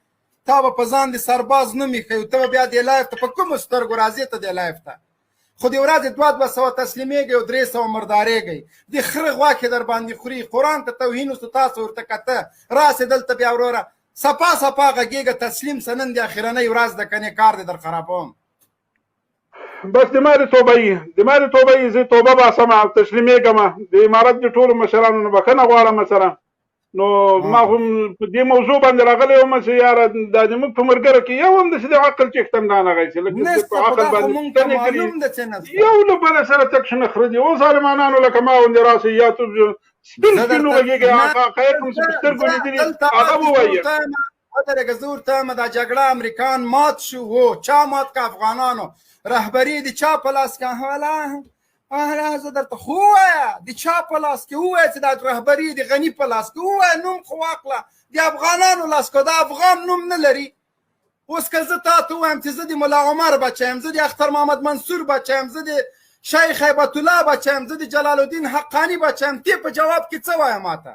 تا به په ځان د سرباز نوم ایښی و، ته به بیا دې live ته په کومو سترګو راځې؟ ته دې live ته خو د ورځې 200 تسلیمېږئ او 300 مردارېږئ، د خره غوښې در باندې خوري. قرآن ته توهین وسو، تاسو ورته کته راسې دلته بیا وروره صفا صفا غږېږه، تسلیم سه، نن د اخرنۍ ورځ ده، کنې کار دې در خرابوم. بس د ما د توبه یي، د ما د توبه یي، زه توبه باسم او تسلیمېږم. د امارت د ټولو مشرانو نه بښنه غواړم سره. نو ما هم په دې موضوع باندې راغلی وم چې یاره دا زموږ په ملګرو کې یو هم داسې د عقل څښتن رانغی چې لکه نشته، په خو عقل دا خو باندې مونږ ته ستنې کړي، معلوم ده چې نشته. یو له بله سره تک شنه خره دي. او ظالمانانو لکه ما غوندې راسئ، یا ته سپین زه سپین درته وغږېږئ، نه، هغه حقایق هم چې په سترګو زه لیدلي دلته هغه پاتې ووایي. ورته یم. ودرېږه، زه ورته وایم دا جګړه امریکان مات شو، هو چا مات که افغانانو، رهبري د چا په لاس کې؟ ولا اهلا زه درته خو ووایه د چا په لاس کې؟ ووایه چې دا رهبري د غني په لاس کې، ووایه نوم خو واخله، د افغانانو لاس کې، دا افغان نوم نه لري. اوس که زه تا ته ووایم چې زه د ملا عمر بچی یم، زه د اختر محمد منصور بچی یم، زه د شیخ هیبت الله بچی یم، زه د جلال الدین حقاني بچی یم، ته په جواب کې څه وایه ماته؟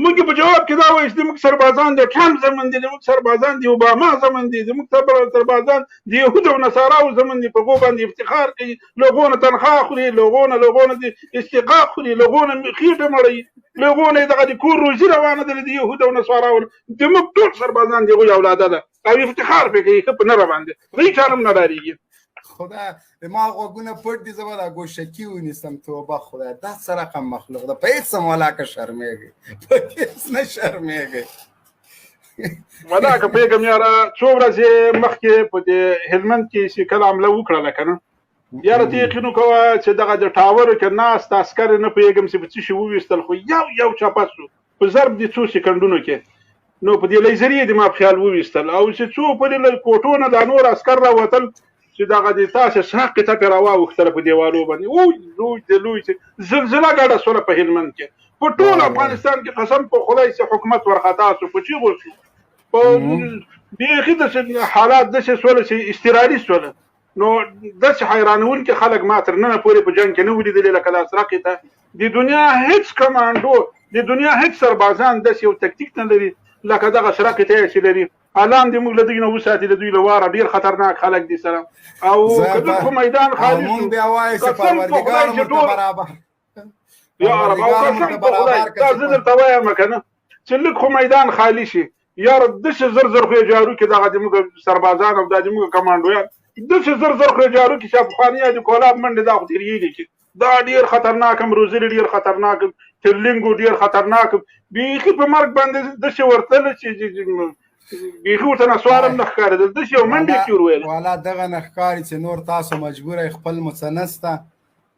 موږ په جواب کې دا وایو چې زموږ سربازان د ټرمپ زمن دي، زموږ سربازان د اوباما زمن دي، زموږ سربازان د یهود او نصاراو زمن دي، په هغو باندې افتخار کوي، له هغو نه تنخوا خوري، له هغو نه د استحقاق خوري، له هغو نه خېټه مړوي، له هغو نه دغه د کور روزي روانه ده د یهود او نصاراو. زموږ ټول سربازان د هغوی اولاده ده او افتخار پرې کوي، ښه په نره باندې، هغوی چا هم نه ډارېږي. خدای ما غوږونه پټ دي، زه به دا ګوشکي ونیسم. توبه خدای، دا څه رقم مخلوق ده، په هېڅ هم ولاکه شرمېږي، په هېڅ نه شرمېږي. ولاکه پوهېږم یاره، څو ورځې مخکې په دې هلمند کې چې کله حمله وکړله که نه، یاره ته یقین وکوه چې دغه د ټاورو کې ناست عسکر نه پوهېږم چې په څه شي وویستل، خو یو یو چپه سو په ضرب د څو سیکنډونو کې، نو په دې لیزري یې د ما په خیال وویستل. او چې څو پورې له کوټو نه دا نور عسکر راوتل چې دغه د تاسې ساقې ته پرې راواوښتله په دیوالو باندې، اوی لوی د لوی چې زلزله ګډه سوله په هلمند کې، په ټول افغانستان کې قسم په خدای چې حکومت ورخطا سو، په چیغو سو، په بیخي داسې حالات داسې سوله چې اضطراري سوله. نو داسې حیرانوونکي خلک ما تر ننه پورې په جنګ کې نه وو لیدلي لکه دا سرقې ته. د دنیا هیڅ کمانډو د دنیا هیڅ سربازان داسې یو تکتیک نه لري لکه دغه سره قطعه چې لري. الله دې موږ له دوی نه وساتي، د دوی له واره ډیر خطرناک خلک دي سره. او که دلته خو میدان خالي شو، بیا وایي چې پروردګار مو برابر یا رب. او قسم په خدای دا زه درته وایم که نه چې لږ خو میدان خالي شي یار، داسې زر زر خو یې جارو کې دغه د موږ سربازان او دا د موږ کمانډویان داسې زر زر خو یې جارو کې چې افغاني یا د کولاب منډې دا خو تېرېږي کې دا ډیر خطرناک هم روزلي، ډیر خطرناک ترلینګو، ډیر خطرناک بیخي په مرګ باندې داسې ورتل چې بیخي ورته نسوار هم نه ښکارېدل، داسې یو منډې کې ور ویل. والا دغه نه ښکاري چې نور تاسو مجبور یئ، خپل مو څه نسته،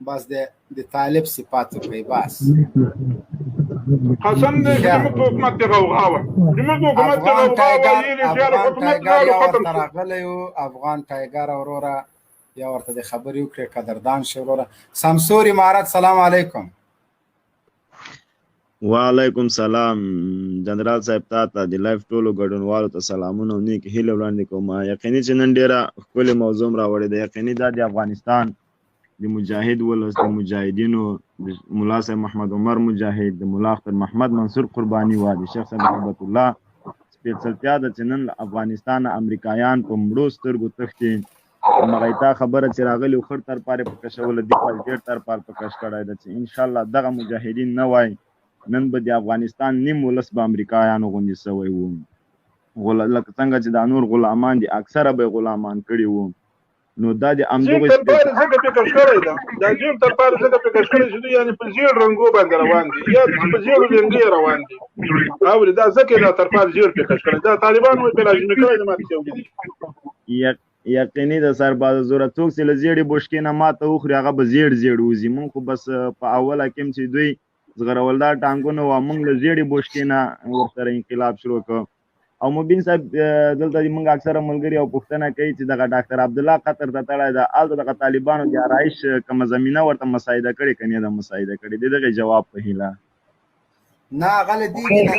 بس د طالب صفات وکړئ بس. قسم دې چې موږ په حکومت کې غوغا وه، زموږ حکومت کې غوغا وه، یې چې حکومت لاړو ختم شو. راغلی افغان ټایګر وروره، یا ورته د خبرې وکړې، قدردان شي وروره. سمسور امارت، سلام علیکم. وعلیکم سلام جنرال صاحب، تا ته د لایف ټولو ګډونوالو ته سلامونه او نیکې هیلې وړاندې کوم. یقیني چې نن ډېره ښکلې موضوع هم راوړې ده. یقیني دا د افغانستان د مجاهد ولس، د مجاهدینو، د ملا صاحب محمد عمر مجاهد، د ملا اختر محمد منصور قرباني وه، د شیخ صاحب هبت الله سپېڅلتیا ده چې نن له افغانستانه امریکایان په مړو سترګو تښتي. مغیتا خبره چې راغلی خړ تر پاره په کشول دی، په ډیر تر پار په کش کړای ده چې ان شاء الله دغه مجاهدین نه وای، نن به د افغانستان نیم ولس به امریکایانو غوندې سوی وو. لکه څنګه چې دا نور غلامان دي، اکثره به غلامان کړي وو. نو دا د همدغه تر پاره ځکه په کش کړی ده، دا زیړ تر پاره ځکه په کش کړی چې دوی یعنی په زیړ رنګو باندې روان دي یا په زیړو لنګي روان دي، او دا ځکه دا تر پاره زیړ په کش کړی دا طالبان وایي په لازمي کړی د ماته ولیدي. یقیني د سرباز زوره، څوک چې له زیړې بوشکې نه ماته وخوري هغه به زیړ زیړ وځي. مونږ خو بس په اوله کې چې دوی زغرولدار ټانګونه وه، مونږ له زیړې بوشکې نه ورسره انقلاب شروع کړ. او مبین صاحب، دلته مونږ اکثره ملګري او پوښتنه کوي چې دغه ډاکټر عبدالله قطر ته تللی ده، هلته دغه طالبانو د آرایش کومه زمینه ورته مساعده کړې که نه ده مساعده کړې؟ د دغې جواب په هیله. نه، هغه له دې نه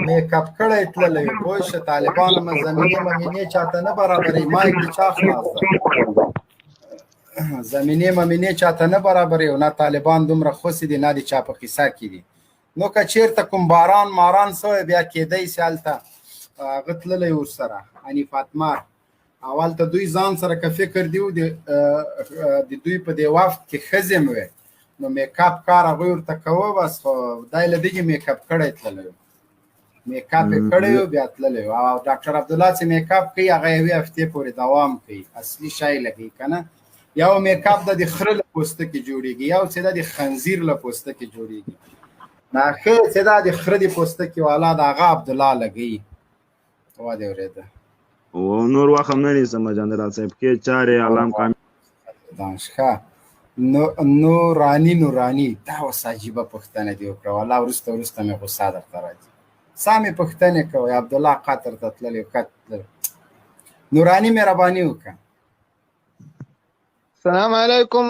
میک اپ کړی تللی و، پوه شه. طالبانو زمینې ممینې چاته نه برابروي، مایک د چا خلاص ده؟ زمینې ممینې چاته نه برابروي، او نه طالبان دومره خوسې دي، نه د چا په قصه کې دي. نو که چېرته کوم باران ماران سوی بیا کېدای سي هلته هغه تللی ورسره حنیف اتمر، او هلته دوی ځان سره که فکر دی د دوی په دې وفد کې ښځې هم وې، نو میک اپ کار هغوی ورته کوه بس. خو دی له دغې میک اپ کړی تللی و، میک اپ یې کړی و بیا تللی و. او ډاکټر عبدالله چې میک اپ کوي هغه یوې هفتې پورې دوام کوي، اصلي شی لګوي که نه. یو میک اپ د خره له پوستکي جوړېږي، یو چې د خنزیر له پوستکي جوړېږي. دا ښه چې دا د خره د پوستکي والا د هغه عبدالله لګوي. وا دې اورېده. او نور وخت هم نه نیسم جنرال صاحب، کې چارې علام کام ښه. نورانی نورانی، دا اوس عجیبه پوښتنه دې وکړه والله، وروسته وروسته مې غوسه درته راځي. سمې پوښتنې کوئ. عبدالله قطر ته تللی قطر. نورانی مهرباني وکړه. سلام علیکم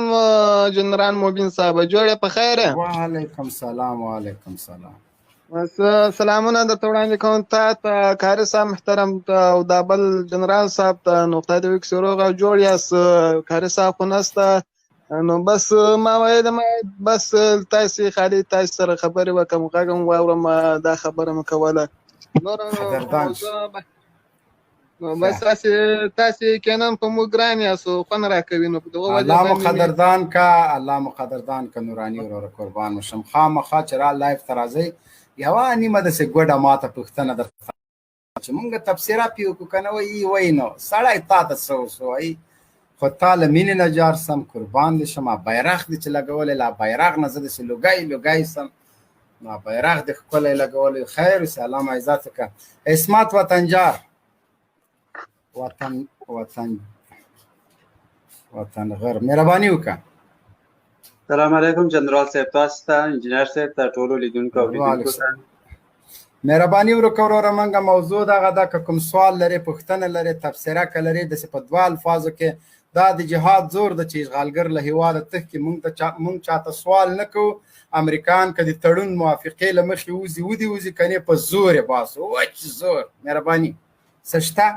جنرال مبین صاحب، جوړ په خیر؟ وعلیکم سلام. وعلیکم سلام. سلامونه درته وړاندې کوم تا ته، قاري صاحب محترم ته او دا بل جنرال صاحب ته. نو خدای دې وکړي روغ او جوړ یاست. قاري صاحب خو نسته، نو بس ما ویل بس تاسې خالي تاسې سره خبرې وکړم، غږ هم واورم، دا خبره مې کوله. نور نو بس تاسې کینم په موږ ګران یاست، خوند راکوي، نو په دغه وجه الله مو قدردان کا، الله مو قدردان کا نوراني وروره، قربان مو شم. خامخا چې را لایف ته راځئ یوه نیمه داسې ګوډه ماته پوښتنه درته چې مونږ تبصره پې وکړو که نه وایي وایي نو سړی تا ته څه وسوایي، خو تا له مینې نه جار سم، قربان دې شم. بیرغ دې چې لګولی، لا بیرغ نه زه داسې لوګی لوګی سم، نو بیرغ دې ښکلی لګولی. خیر اوسې، الله مو عزت وکړه. عصمت وطنجار، وطن وطن وطن غر، مهرباني وکړه. سلام علیکم جنرال صاحب، تاسو ته، انجنیر صاحب ته، ټولو لیدونکو او اوریدونکو ته مهرباني وکړه وروره. موږ موضوع دغه ده، که کوم سوال لرې، پوښتنه لرې، تبصره که لرې، داسې په دوه الفاظو کې. دا د جهاد زور ده چې اشغالګر له هیواده تښتي، مونږ چاته سوال نه کوو. امریکان که د تړون موافقې له مخې وځي ودي وځي، که نه په زور یې باسو، وچ زور. مهرباني. څه شته؟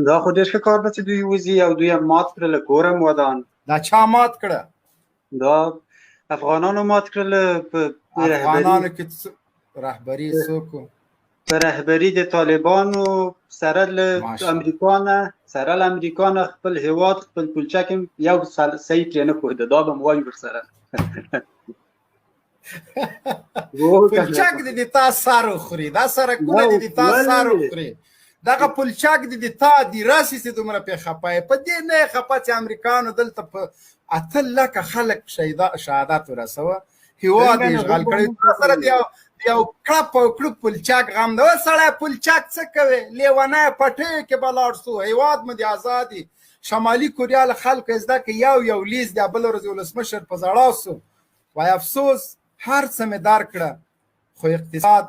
دا خو ډېر ښه کار ده چې دوی وځي او دوی هم مات کړل، کور هم ودان. دا چا مات کړه؟ دا افغانانو مات کړل. په افغانانو کې رهبري څوک؟ په رهبري د طالبانو سره له امریکا نه، سره له امریکا نه خپل هیواد، خپل پلچک یو صحیح پرې نه ښوده، دا به مو وایو ورسره. پلچک دې د تا سر وخوري، دا سرکونه دې د تا سر وخوري، دغه پلچک دې د تا دی راسي چې دومره پې خپه یې. په دې نه خپه چې امریکانو دلته په 8 لکه خلک شهادت ورسوه، هیواد یې اشغال کړی، تا سره د یو کړپ او کړوپ پلچک غم دی. سړی پلچک څه کوې، لیونی پټیو کې به لاړ سو، هیواد مو دې ازاد. شمالي کوریا له خلکو یې زده کړه، یو یو لیز دی، بله ورځ ولسمشر په ژړا سو، وای افسوس هر څه مې درکړه خو اقتصاد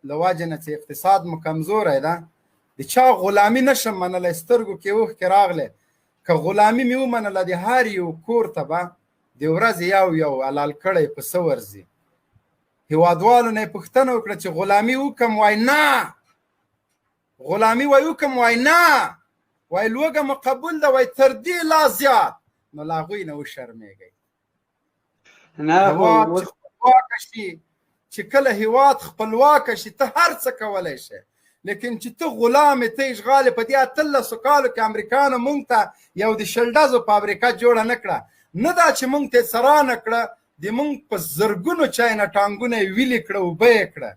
له وجې نه چې اقتصاد مو کمزوری ده، د چا غلامي نشم منلی. سترګو کې اوښکې راغلې، که غلامي مې ومنله د هر یو کور ته به د ورځې یو یو حلال کړی پسه ورځي. هیوادوالو نه یې پوښتنه وکړه چې غلامي وکم؟ وای نه. غلامي وای وکم؟ وای نه. وای لوږه مو قبول ده؟ وای تر دې لا زیات. نو له هغوی نه وشرمېږئ. نه هیواد چې خپلواک شي، چې کله هیواد خپلواک شي ته هر څه کولی شې، لیکن چې ته غلام یې، ته اشغال. په دې 18 کالو کې امریکانو مونږ ته یو د 20 ډزو فابریکه جوړه نه کړه، نه دا چې مونږ ته یې څه رانه کړه، د مونږ په زرګونو چاینا ټانګونه یې ویلي کړه، اوبه یې کړه،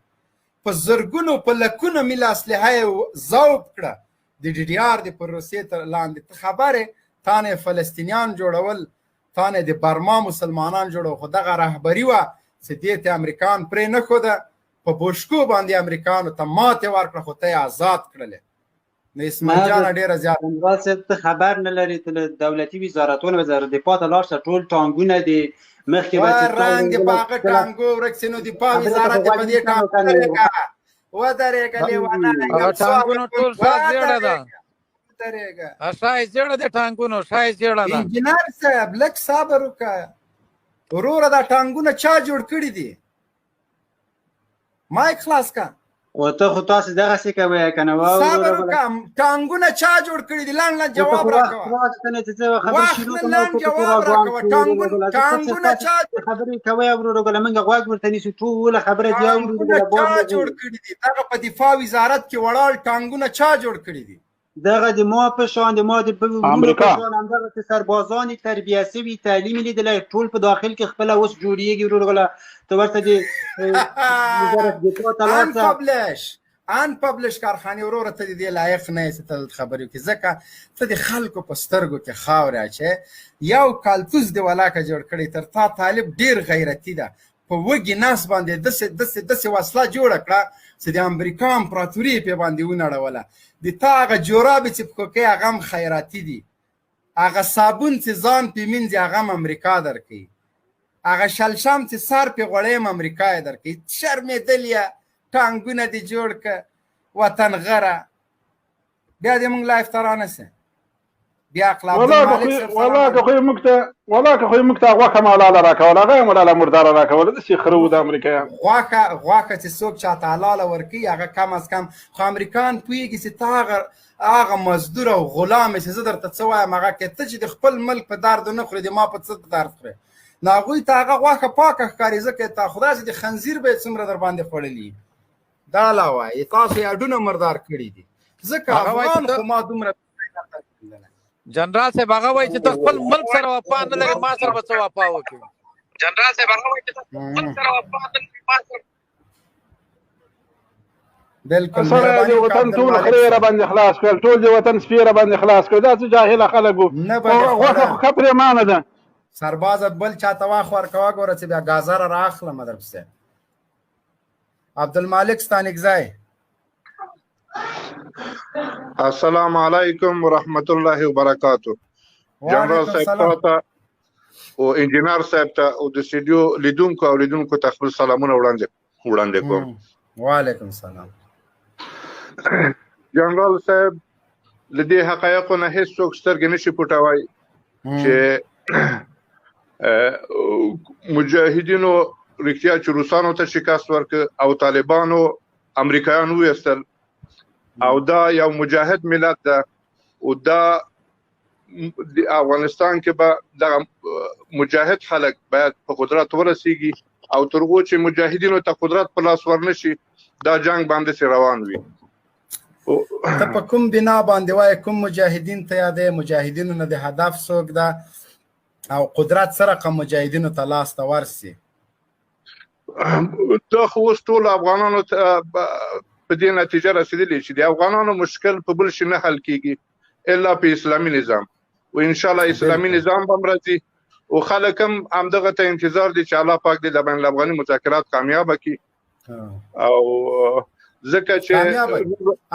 په زرګونو په لکونو میله اسلحه یې ذوب کړه د ډي ډي آر د پروسې تر لاندې. ته خبر یې، تا نه یې فلسطینیان جوړول، تا نه د برما مسلمانان جوړول، خو دغه رهبري وه چې دې ته امریکان پرې نه ښوده، په بوشکو باندې امریکانو ته ماتې ورکړه، خو ته یې ازاد کړلې. نو اسماعیل جانه ډېره زیاته جنرال صاحب ته خبر نه لرې، ته له دولتي وزارتونو وزارت دفاع ته لاړ شه، ټول ټانګونه دې مخکې به چې رنګ دې په هغه ټانګو ورک سي، نو دفاع وزارت دې په دې ټانګو ودرېږه، ودرېږه لیوانه، هغه ټانګونو ټول شا زیړه ده، ودرېږه، شا یې زیړه ده، ټانګونو شا یې زیړه ده. انجینر صاحب لږ صبر وکړه وروره، دا ټانګونه چا جوړ کړي دي؟ مایک خلاص کا. او ته خو تاسو دغسې کوئ که نه؟ صبر وکړه، ټانګونه چا جوړ کړي دي؟ لنډ لنډ جواب راکوه. وخت نه، لنډ جواب راکوه. ټانګونه چا خبرې کوئ وروره ګله، موږ غوږ ورته نیسو، ټوله خبره دې اورو. ټانګونه چا جوړ کړي دي؟ دغه په دفاع وزارت کې ولاړ ټانګونه چا جوړ کړي دي؟ دغه د ما په شان، د ما د وروڼو په شان همدغسې سربازان یې تربیه سوي، تعلیم یې لیدلی، ټول په داخل کې خپله اوس جوړېږي ورور ګله. ته ورته د وزارت دفاع ته لاړ شه. انپبلش کارخانې وروره، ته د دې لایق نه یې چې ته دلته خبرې وکړې، ځکه ته د خلکو په سترګو کې خاورې اچوې. یو کالتوس دې ولاکه جوړ کړی، تر تا طالب ډېر غیرتي ده، په وږي نس باندې داسې داسې داسې وسله جوړه کړه چې د امریکا امپراتوري یې پرې باندې ونړوله. د تا هغه جورابې چې پښو کوي هغه هم خیراتي دي، هغه صابون چې ځان پې مینځي هغه هم امریکا درکوي، هغه شلشم چې سر پې غوړی هم امریکا یې درکوي. شرمېدلیه، ټانګونه دې جوړ که وطن غره، بیا دې موږ لایف ته رانه سې. بیا عقل عبدالمالک صاحب والله که خو موږ ته، والله که خو موږ ته غوښه حلاله راکوله، هغه هم حلاله مرداره راکوله، داسې خره وو د امریکایان. غوښه چې څوک چاته حلاله ورکوي هغه کم از کم، خو امریکان پوهېږي چې ته هغه مزدور او غلام یې چې زه درته څه وایم هغه کې، ته چې د خپل ملک په درد نه خورې د ما په څه درد خورې. نو هغوی ته هغه غوښه پاکه ښکاري، ځکه تا خدای چې د خنزیر به یې څومره در باندې خوړلي. دا لا وایي تاسو یې هډونه مردار کړي دي، ځکه افغان خو ما دومره جنرال صاحب هغه وایي چې ته خپل ملک سره وفا نه لرې، ما سره به څه وفا وکړي؟ جنرال صاحب هغه وایي چې ته خپل ملک سره وفا نه لرې، ما سره بالکل. سره د وطن ټول خرې را باندې خلاص کړل، ټول د وطن سپي را باندې خلاص کړل، دا څه جاهله خلک وو. غوښه خو ښه پرېمانه ده. سربازه بل چاته واخ ورکوه، ګوره چې بیا ګازره رااخلم درپسې. عبدالمالک ستانکزی. السلام علیکم ورحمت الله وبرکاتو. جنرال صاحب ته او انجینر صاحب ته او د سټډیو لیدونکو او لیدونکو ته خپل سلامونه وړاندې کوم. وعلیکم سلام. جنرال صاحب، له دې حقایقو نه هیڅ څوک سترګې نشي پټوي چې مجاهدینو رښتیا چې روسانو ته شکست ورکړ او طالبانو امریکایان وویستل، او دا یو مجاهد ملت ده، او دا د افغانستان کې به دغه مجاهد خلک باید په قدرت ورسیږي. او تر هغو چې مجاهدینو ته قدرت په لاس ورنشي دا جنگ باندې سي روان وي. ته په کوم بنا باندې وایې کوم مجاهدین ته یادې؟ مجاهدینو نه د هدف څوک ده او قدرت سره کوم مجاهدینو ته لاس ته ورسي؟ دا خو اوس ټول افغانانو ته په دې نتیجه رسیدلې چې د افغانانو مشکل په بل شي نه حل کیږي الا په اسلامي نظام، او ان شاء الله اسلامي نظام به راځي او خلک هم همدغه ته انتظار دي چې الله پاک دې د بین الافغاني مذاکرات کامیاب کړي. او ځکه چې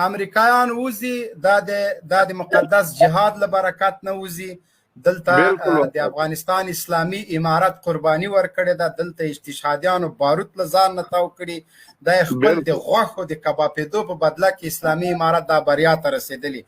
امریکایان وزي، دا د مقدس جهاد له برکت نه وزي. دلته د افغانستان اسلامي امارت قرباني ورکړې ده، دلته استشهادیانو باروت له ځان نه تاو کړي، دا خپل د غوښو د کبابېدو په بدله کې اسلامي امارت دا بریا ته رسېدلی.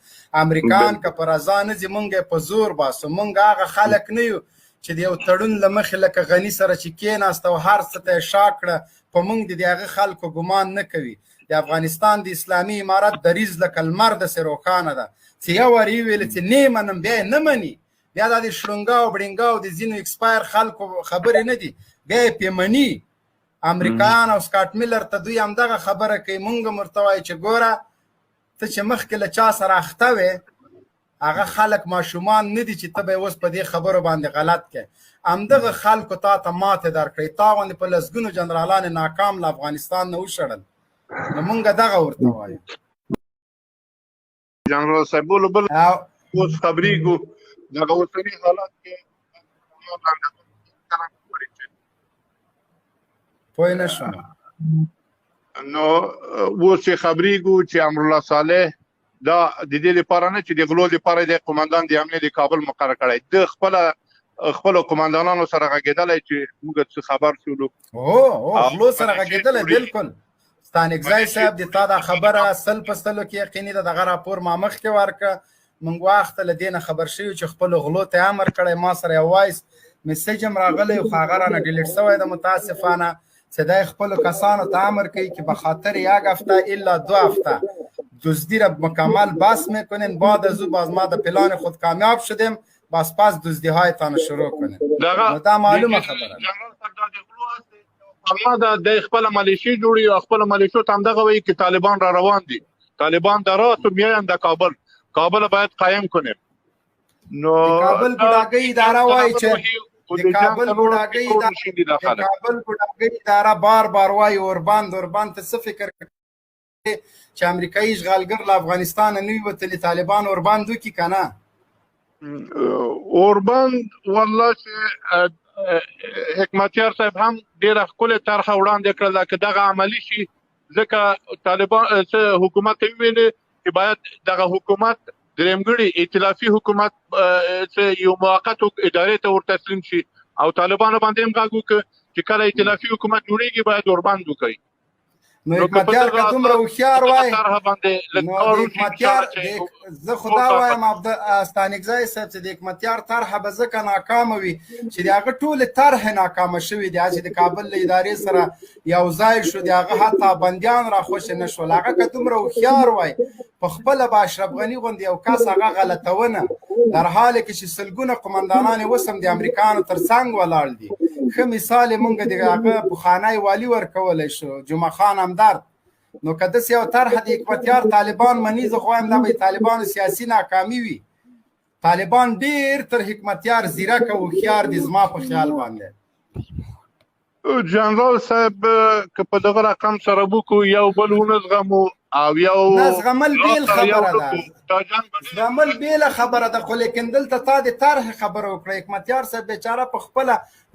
امریکان که په رضا نه ځي، مونږ یې په زور باسو. مونږ هغه خلک نه یو چې د یو تړون له مخې لکه غني سره چې کېناست او هر څه ته یې شا کړه، په مونږ د هغه خلکو ګمان نه کوي. د افغانستان د اسلامي امارت دریځ لکه لمر داسې روښانه ده چې یو وار یې وویل چې نه یې منم، بیا یې نه مني. بیا دا د شړونګا او بړینګا او د ځینو ایکسپایر خلکو خبرې نه دي، بیا یې پې مني. امریکایان او سکاټ میلر ته دوی همدغه خبره کوي. مونږ هم ورته وایو چې ګوره، ته چې مخکې له چا سره اخته وې، هغه خلک ماشومان نه دي چې ته به اوس په دې خبرو باندې غلط کې. همدغه خلکو تا ته ماتې درکړې، تا غوندې په لسګونو جنرالان ناکام له افغانستان نه وشړل. نو مونږ دغه ورته وایو. جنرال صاحب بل اوس خبرېږو دغه اوسني حالت کې پوه نه شوم. نو اوس چې خبرېږو چې امرالله صالح دا د دې لپاره نه چې د غلو لپاره د قومندان د امنیت د کابل مقرر کړی، د خپل قومندانانو سره غږېدلی چې موږ څه خبر شولو. هو غلو سره غږېدلی بالکل. ستانکزی صاحب د تا دا خبره 100% کې یقیني ده. دغه راپور ما مخکې ورکړه، موږ وخت له دې نه خبر شوي چې خپل غلو ته امر کړی. ما سره یو وایس میسج هم راغلی خو هغه رانه ډیلیټ شوی ده متاسفانه، چې دی خپلو کسانو ته امر کوي که به خاطر یک هفته الا 2 هفته دزدی را مکمل بس میکنین، بعد از او باز ما د پلان خود کامیاب شدیم، باز پس دزدی هایتان شروع کنین. نو دا معلومه خبره ده. ما د خپل ملیشې جوړي او خپل ملیشو ته همدغه وایي چې طالبان را روان دي، طالبان در راسو میایم د کابل، کابل باید قایم کنیم. نو د کابل ګوډاګۍ اداره وایي چې د کابل ګوډاګۍ اداره بار بار وایي اوربند اوربند. ته څه فکر چې امریکایي اشغالګر له افغانستانه نه وي وتلي، طالبان اوربند وکړي که نه؟ اوربند والله چې حکمتیار صاحب هم ډېره ښکلې طرحه وړاندې کړله که دغه عملي شي، ځکه طالبان حکومت ته ویلې چې باید دغه حکومت درېمګړي ائتلافي حکومت یو موقت ادارې ته ورتسلیم شي، او طالبانو باندې هم غږ وکړي چې کله ائتلافي حکومت جوړیږي باید اوربند وکړي. نو حکمتیار که دومره هوښیار وای، نو د حکمتیار زه خو دا وایم ستانکزی صاحب چې د حکمتیار طرحه به ځکه ناکامه وي چې د هغه ټولې طرحې ناکامه شوې دي. چې د کابل له ادارې سره یو ځای شو، د هغه حتی بندیان را خوشې نه شول. هغه که دومره هوښیار وای، په خپله به اشرف غني غوندې یو کس هغه غلطونه، در حال کې چې سلګونه قومندانان یې اوس هم د امریکانو تر څنګ ولاړ دي. ښه مثال یې مونږ د هغه پخوانی والي ورکولی شو، جمعه خان همدرد. نو که داسې یو طرحه د حکمتیار طالبان مني، زه خو وایم دا به د طالبانو سیاسي ناکامي وي. طالبان ډېر تر حکمتیار ځیرک او هوښیار دي زما په خیال باندې. جنرال صاحب که په دغه رقم سره وکړو، یو بل ونه زغمو او یو نه زغمل بیل خبره ده، زغمل بیله خبره ده، خو لیکن دلته تا د طرحې خبره وکړه. حکمتیار صاحب بیچاره په خپله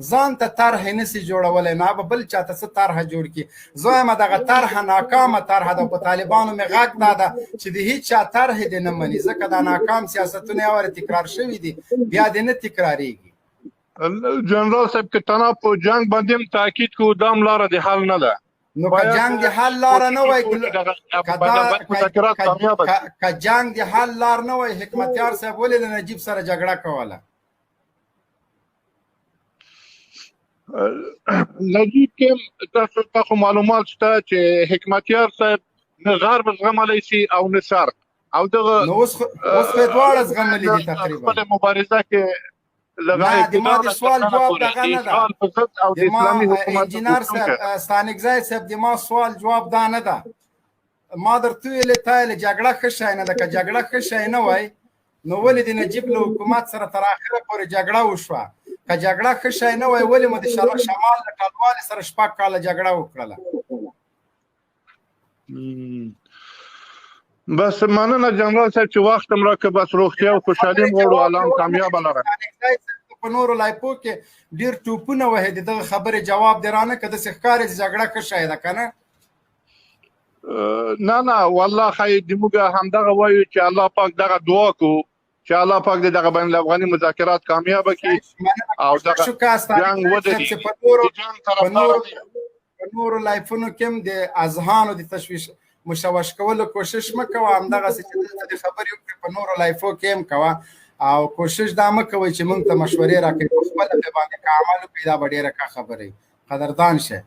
ځان ته طرحې نسی جوړولی، نو به بل چاته څه طرحه جوړ کړي؟ زه وایم دغه طرحه ناکامه طرحه ده. په طالبانو مې غږ دا ده چې د هیچا طرحې دې نه مني، ځکه دا ناکام سیاستونه یو وارې تکرار شوي دي، بیا دې نه تکرارېږي. جنرال صاحب که تنها په جنگ باندې هم تاکید کو، دا هم لاره د حل نه ده. نو که جنگ د حل لاره نه وای، که جنگ د حل لار نه وای، حکمتیار صاحب ولې له نجیب سره جګړه کوله؟ نجیب کې تاسو ته خو معلومات شته چې حکمتیار صاحب نه غرب زغملی شي او نه شرق، او دغه نو اوس خو دواړه زغملي دي تقریبا. خپل مبارزه کې لغه نه د ما اقتدار د سوال تر جواب پورې دغه د نه ده. اشغال په ضد او د د ما اسلامي حکومت انجینر غوښتونکی. صاحب، ستانکزی صاحب، د ما سوال جواب دا نه ده. ما درته ویلې تا ویلې جګړه ښه شی نه ده. که جګړه ښه شی نه وای نو ولې د نجیب له حکومت سره تر اخره پورې جګړه وشوه؟ که جګړه ښه شی نه وای ولې مو د شمال له ټلوالې سره 6 کاله جګړه وکړله؟ بس مننه جنرال صاحب چې وخت هم راکړ. بس روغتیا او خوشحالي هم غواړو، الله هم کامیابه لره. په نورو لایپو کې ډیر ټوپونه وهې، د دغه خبرې جواب دې رانه که داسې ښکاري چې جګړه ښه شی ده که نه؟ نه نه والله خیر، د موږ همدغه وایو چې الله پاک دغه دعا کو چې الله پاک دې دغه بین الافغاني مذاکرات کامیاب کړي او دغه جنگ ودرېږي. په نورو په نورو لایفونو کې هم د اذهانو د تشویش مشوش کولو کوشش مه کوه. همدغسې چې دلته د خبرې وکړې په نورو لایفو کې هم کوه، او کوشش دا مه کوئ چې موږ ته مشورې راکوي، په خپله پرې باندې که عمل وکړئ دا به ډېره ښه خبره وي. قدردان شه.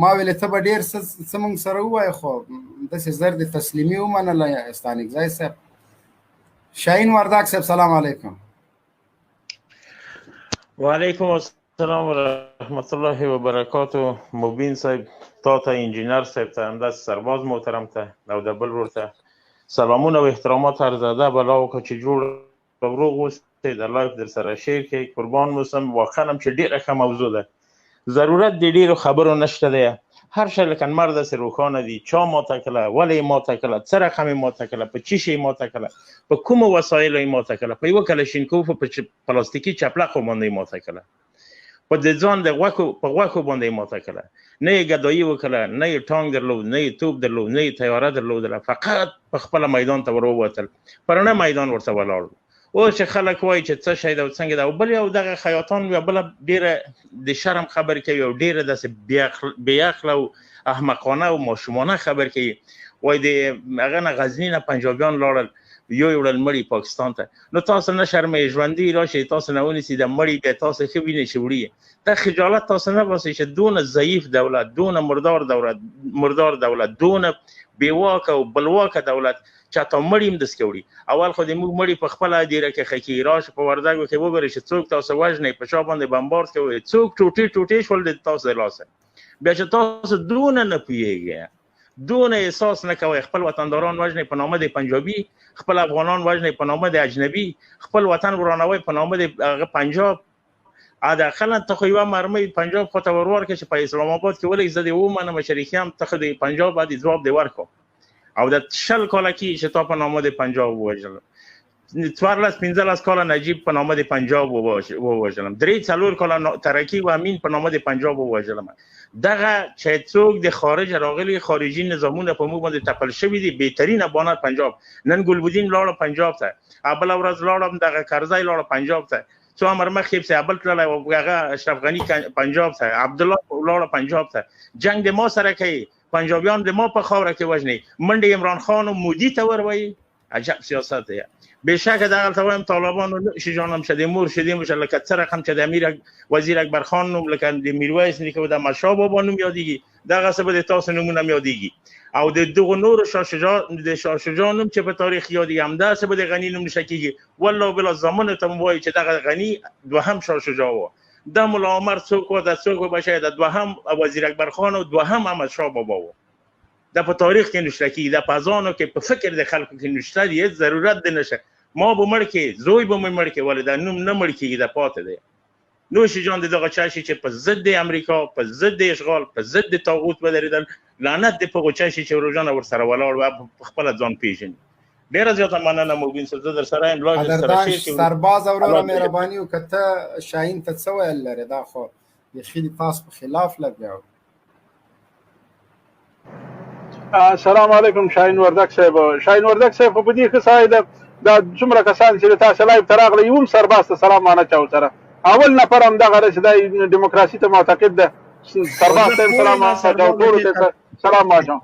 ما ویلې ته به ډېر څه موږ سره ووایې، خو داسې زر دې تسلیمي ومنله. ستانکزی صاحب، شاهین وردګ صاحب، سلام علیکم. وعلیکم السلام ورحمت الله وبرکاتو. مبین صاحب، تا ته، انجینر صاحب ته، همداسې سرباز محترم ته او د بل ورور ته سلامونه او احترامات. عرض ادب. الله وکړه چې جوړ او روغ اوسئ. د لایف در سره شیر کړئ. قربان موسم. واقعا هم چې ډېره ښه موضوع ده، ضرورت د ډېرو خبرو نشته دی. هر شی لکه لمر داسې روښانه دي. چا ماته کړه، ولې یې ماته کړه، څه رقم یې ماته کړه، په چی شي یې ماته کړه، په کومو وسایلو یې ماته کړه، په یوه کلشینکوف په پلاستیکي چپلقو باندې یې ماته کړه، په د ځان د غوښو په غوښو باندې یې ماته کړه. نه یې ګدایي وکړه، نه یې ټانک درلود، نه یې توپ درلود، نه یې طیاره درلودله. فقط په خپله میدان ته ورووتل، په رڼه میدان ورته ولاړ. اوس چې خلک وایي چې څه شی ده او څنګه ده، او بل یو دغه خیاطان بیا بله ډېره د شرم خبرې کوي او ډېره داسې بې عقله او احمقانه او ماشومانه خبرې کوي. وایي د هغه نه غزني نه پنجابیان لاړل، یو یې وړل مړي پاکستان ته. نو تاسو نه شرمئ، ژوندي راشئ، تاسو نه ونیسي د مړي، بیا تاسو ښه وینئ چې وړي. دا خجالت تاسو نه باسئ چې دونه ضعیف دولت، دونه مردار دولت، مردار دولت، دونه بېواکه او بلواکه دولت چې حتی مړي هم داسې وړي. اول خو د موږ مړي په خپله هدیره کې ښخي. راشه په وردګو کې وګورئ چې څوک تاسو وژنئ، په چا باندې بمبارد کوئ، څوک ټوټې ټوټې شول د تاسو د لاسه. بیا چې تاسو دونه نه پوهېږئ، دونه احساس نه کوئ، خپل وطنداران وژنئ په نامه د پنجابي، خپل افغانان وژنئ په نامه د اجنبي، خپل وطن ورانوئ په نامه د هغه پنجاب. حداقل ته خو یوه مرمۍ پنجاب خو ته ور ورکړه چې په اسلام آباد کې ولګي، زه دې ومنم چې رښتیا هم ته خو د پنجاب باندې ځواب دې ورکړو. او د 20 کاله کېږي چې تا په نامه د پنجاب ووژلم، 14 15 کاله نجیب په نامه د پنجاب ووژلم، 3 4 کاله ترکی و امین په نامه د پنجاب ووژلم. دغه چې څوک د خارج راغلي خارجي نظامونه په موږ باندې تپل شوي دي، بهترینه بانه پنجاب. نن ګلبدین لاړ پنجاب ته، بله ورځ لاړم دغه کرزی لاړ پنجاب ته، څو امر مخکې پسې بل تللی و هغه اشرف غني پنجاب ته، عبدالله لاړ پنجاب ته. جنګ د ما سره کوي، پنجابیان د ما په خاوره کې وژني، منډې عمران خان او مودي ته وروایي. عجب سیاست دی. بېشکه دغلته وایم طالبانو نوش جانم شه، د مور شیدې مو شه. لکه څه رقم چې د امیر وزیر اکبر خان نوم، لکه د میرویس نیکه او د احمدشاه بابا نوم یادېږي، دغسې به د تاسو نومونه هم یادېږي. او د دغو نورو شاه شجاع، د شاه شجاع نوم چې په تاریخ یادېږي، همداسې به د غني نوم نشه کېږي. والله بلا زامنو ته مو وایي چې دغه غني دوهم شاه شجاع و، دا ملا عمر څوک و، دا څوک و بچی، دا دوهم وزیر اکبر خان او دوهم احمدشاه بابا و. دا په تاریخ کې نشته کېږي، دا په ځانو کې په فکر د خلکو کې نشته دی، هېڅ ضرورت دی نشه. ما به مړ کې، زوی به مې مړ کې، ولې دا نوم نه مړ کېږي، دا پاتې دی. نوش جان د دغه چا شي چې په ضد د امریکا، په ضد د اشغال، په ضد د طاغوت ودرېدل. لعنت دې په غوچه شي چې وروجانه ورسره ولاړ و، په خپله ځان پېژني. ډیره زیاته مننه مبین صاحب، زه در سره یم، لایف در سره قدردان شیر کړئ. سرباز وروره، الله دې مهرباني وکړه. ته شاهین ته څه ویل لرې؟ دا خو بیخي د تاسو په خلاف لګیا و. السلام علیکم شاهین وردک صاحب. شاهین وردک صاحب خو په دې ښه سړی ده، دا څومره کسان چې د تاسو لایف ته راغله یو هم سرباز ته سلام وانه چاو سره. اول نفر هم دغه دی چې دا دیموکراسي ته معتقد ده، سرباز ته هم سلام واچاو، ټولو ته سلام واچاو.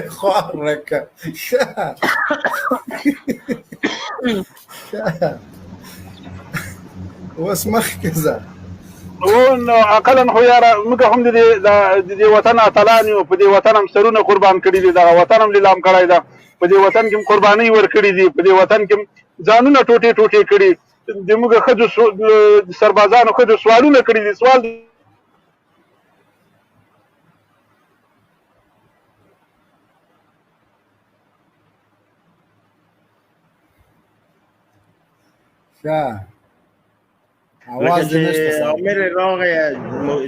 خوار رکه. اوس مخکې ځه. او نو اقلا خو یاره موږ هم د دې د دې وطن اتلان یو، په دې وطن هم سرونه قربان کړي دي، دغه وطن هم لیلام کړی ده، په دې وطن کې هم قربانۍ ورکړي دي، په دې وطن کې هم ځانونه ټوټې ټوټې کړي، د موږ ښځو د سربازانو ښځو سوالونه کړي دي، سوال ښه لکه اواز دې چې نشته صاحب. عامر راغی،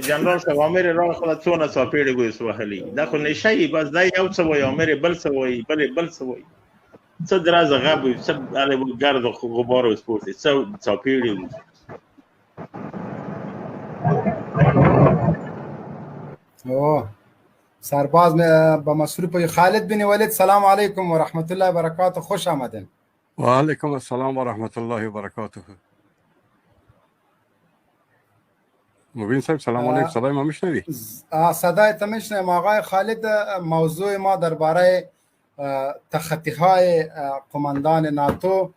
جنرال صاحب عامر راغی، خو څونه څاپېړې ګویس وهلي، دا خو نشه یي، بس دا یو څه وایي، عامر بل څه وایي، بل یې بل څه وایي، څه درز غب وي، څه هلې ګرد او غبار اوس پورته، څه څاپېړې وي. او سرباز به مصروف وي. خالد بن ولید، سلام علیکم ورحمت الله وبرکاته، خوش آمدین. وعلیکم السلام ورحمت الله وبرکاته. مبین صاحب سلام علیکم، صدای ما میشنوی؟ صدای تا میشنویم آقای خالد. موضوع ما درباره تخطی های قماندان ناتو،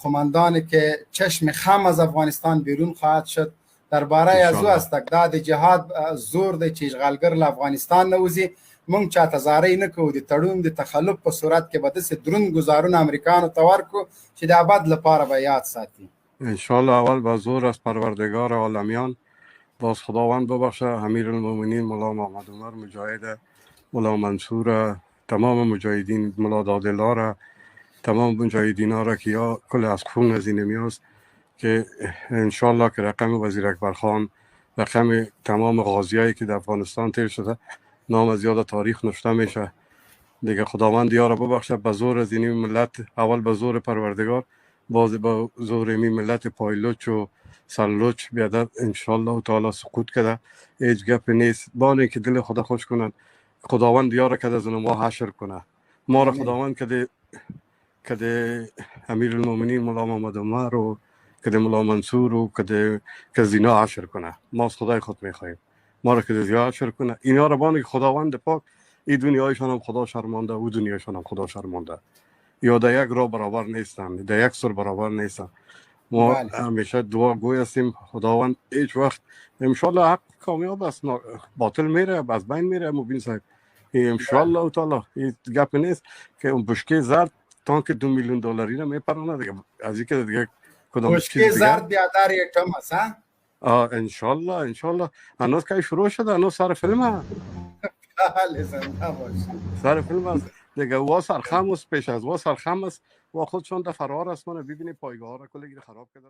قماندانی که چشم خم از افغانستان بیرون خواهد شد، درباره از او است. دا د جهاد زور دی چې اشغالګر له افغانستان نه وځي. مونږ چاته زارۍ نه کوو، د تړون د تخلف په صورت کې به داسې دروند ګزارونه امریکانو ته ورکړو چې د ابد لپاره به یاد ساتي. انشالله اول به زور از پروردگار عالمیان، باز خداوند ببخشه امیرالمومنین ملا محمد عمر مجاهد، ملا منصور، تمام مجاهدین، ملا دادلا را، تمام مجاهدین ها را که یا کل از خون از این میاست که انشالله که رقم وزیر اکبر خان، رقم تمام غازیایی که در افغانستان تیر شده، نام از یاد تاریخ نشته میشه دیگه. خداوند یارا ببخشه، به زور از این ملت، اول به زور پروردگار، باز به زور می ملت پایلوچ و سرلوچ بیادر انشالله تعالی سقوط کرده. هیچ گپ نیست، بانه که دل خدا خوش کنن، خداوند یارا که از ما حشر کنه ما را، خداوند که که امیرالمومنین ملا محمد عمر و که ملا منصور و که که زینا حشر کنه. ما از خدای خود میخواهیم ما را که زینا حشر کنه. اینا را بانه که خداوند پاک این دنیایشان هم خدا شرمانده و دنیایشان هم خدا شرمانده، یا در یک راه برابر نیستن، در یک سر برابر نیستن. ما همیشه دعا گوی هستیم خداوند هیچ وقت انشالله حق کامیاب است، باطل میره، از بین میره. مبین صاحب انشالله تعالی این گپ نیست که اون بشکه زرد تانک 2 میلیون دلاری رو میپرانه دیگه، از اینکه دیگه کدام بشکه چیز دیگه زرد بیادر یکم است ها؟ انشالله انشالله هنوز که شروع شده، هنوز سر فیلم است. بله، زنده باشی. سر فیلم است دیگه. وا سرخم است، پیش از وا سرخم است و خودشان در فرار است. من ببینی پایگاه ها را کلگی خراب کرده.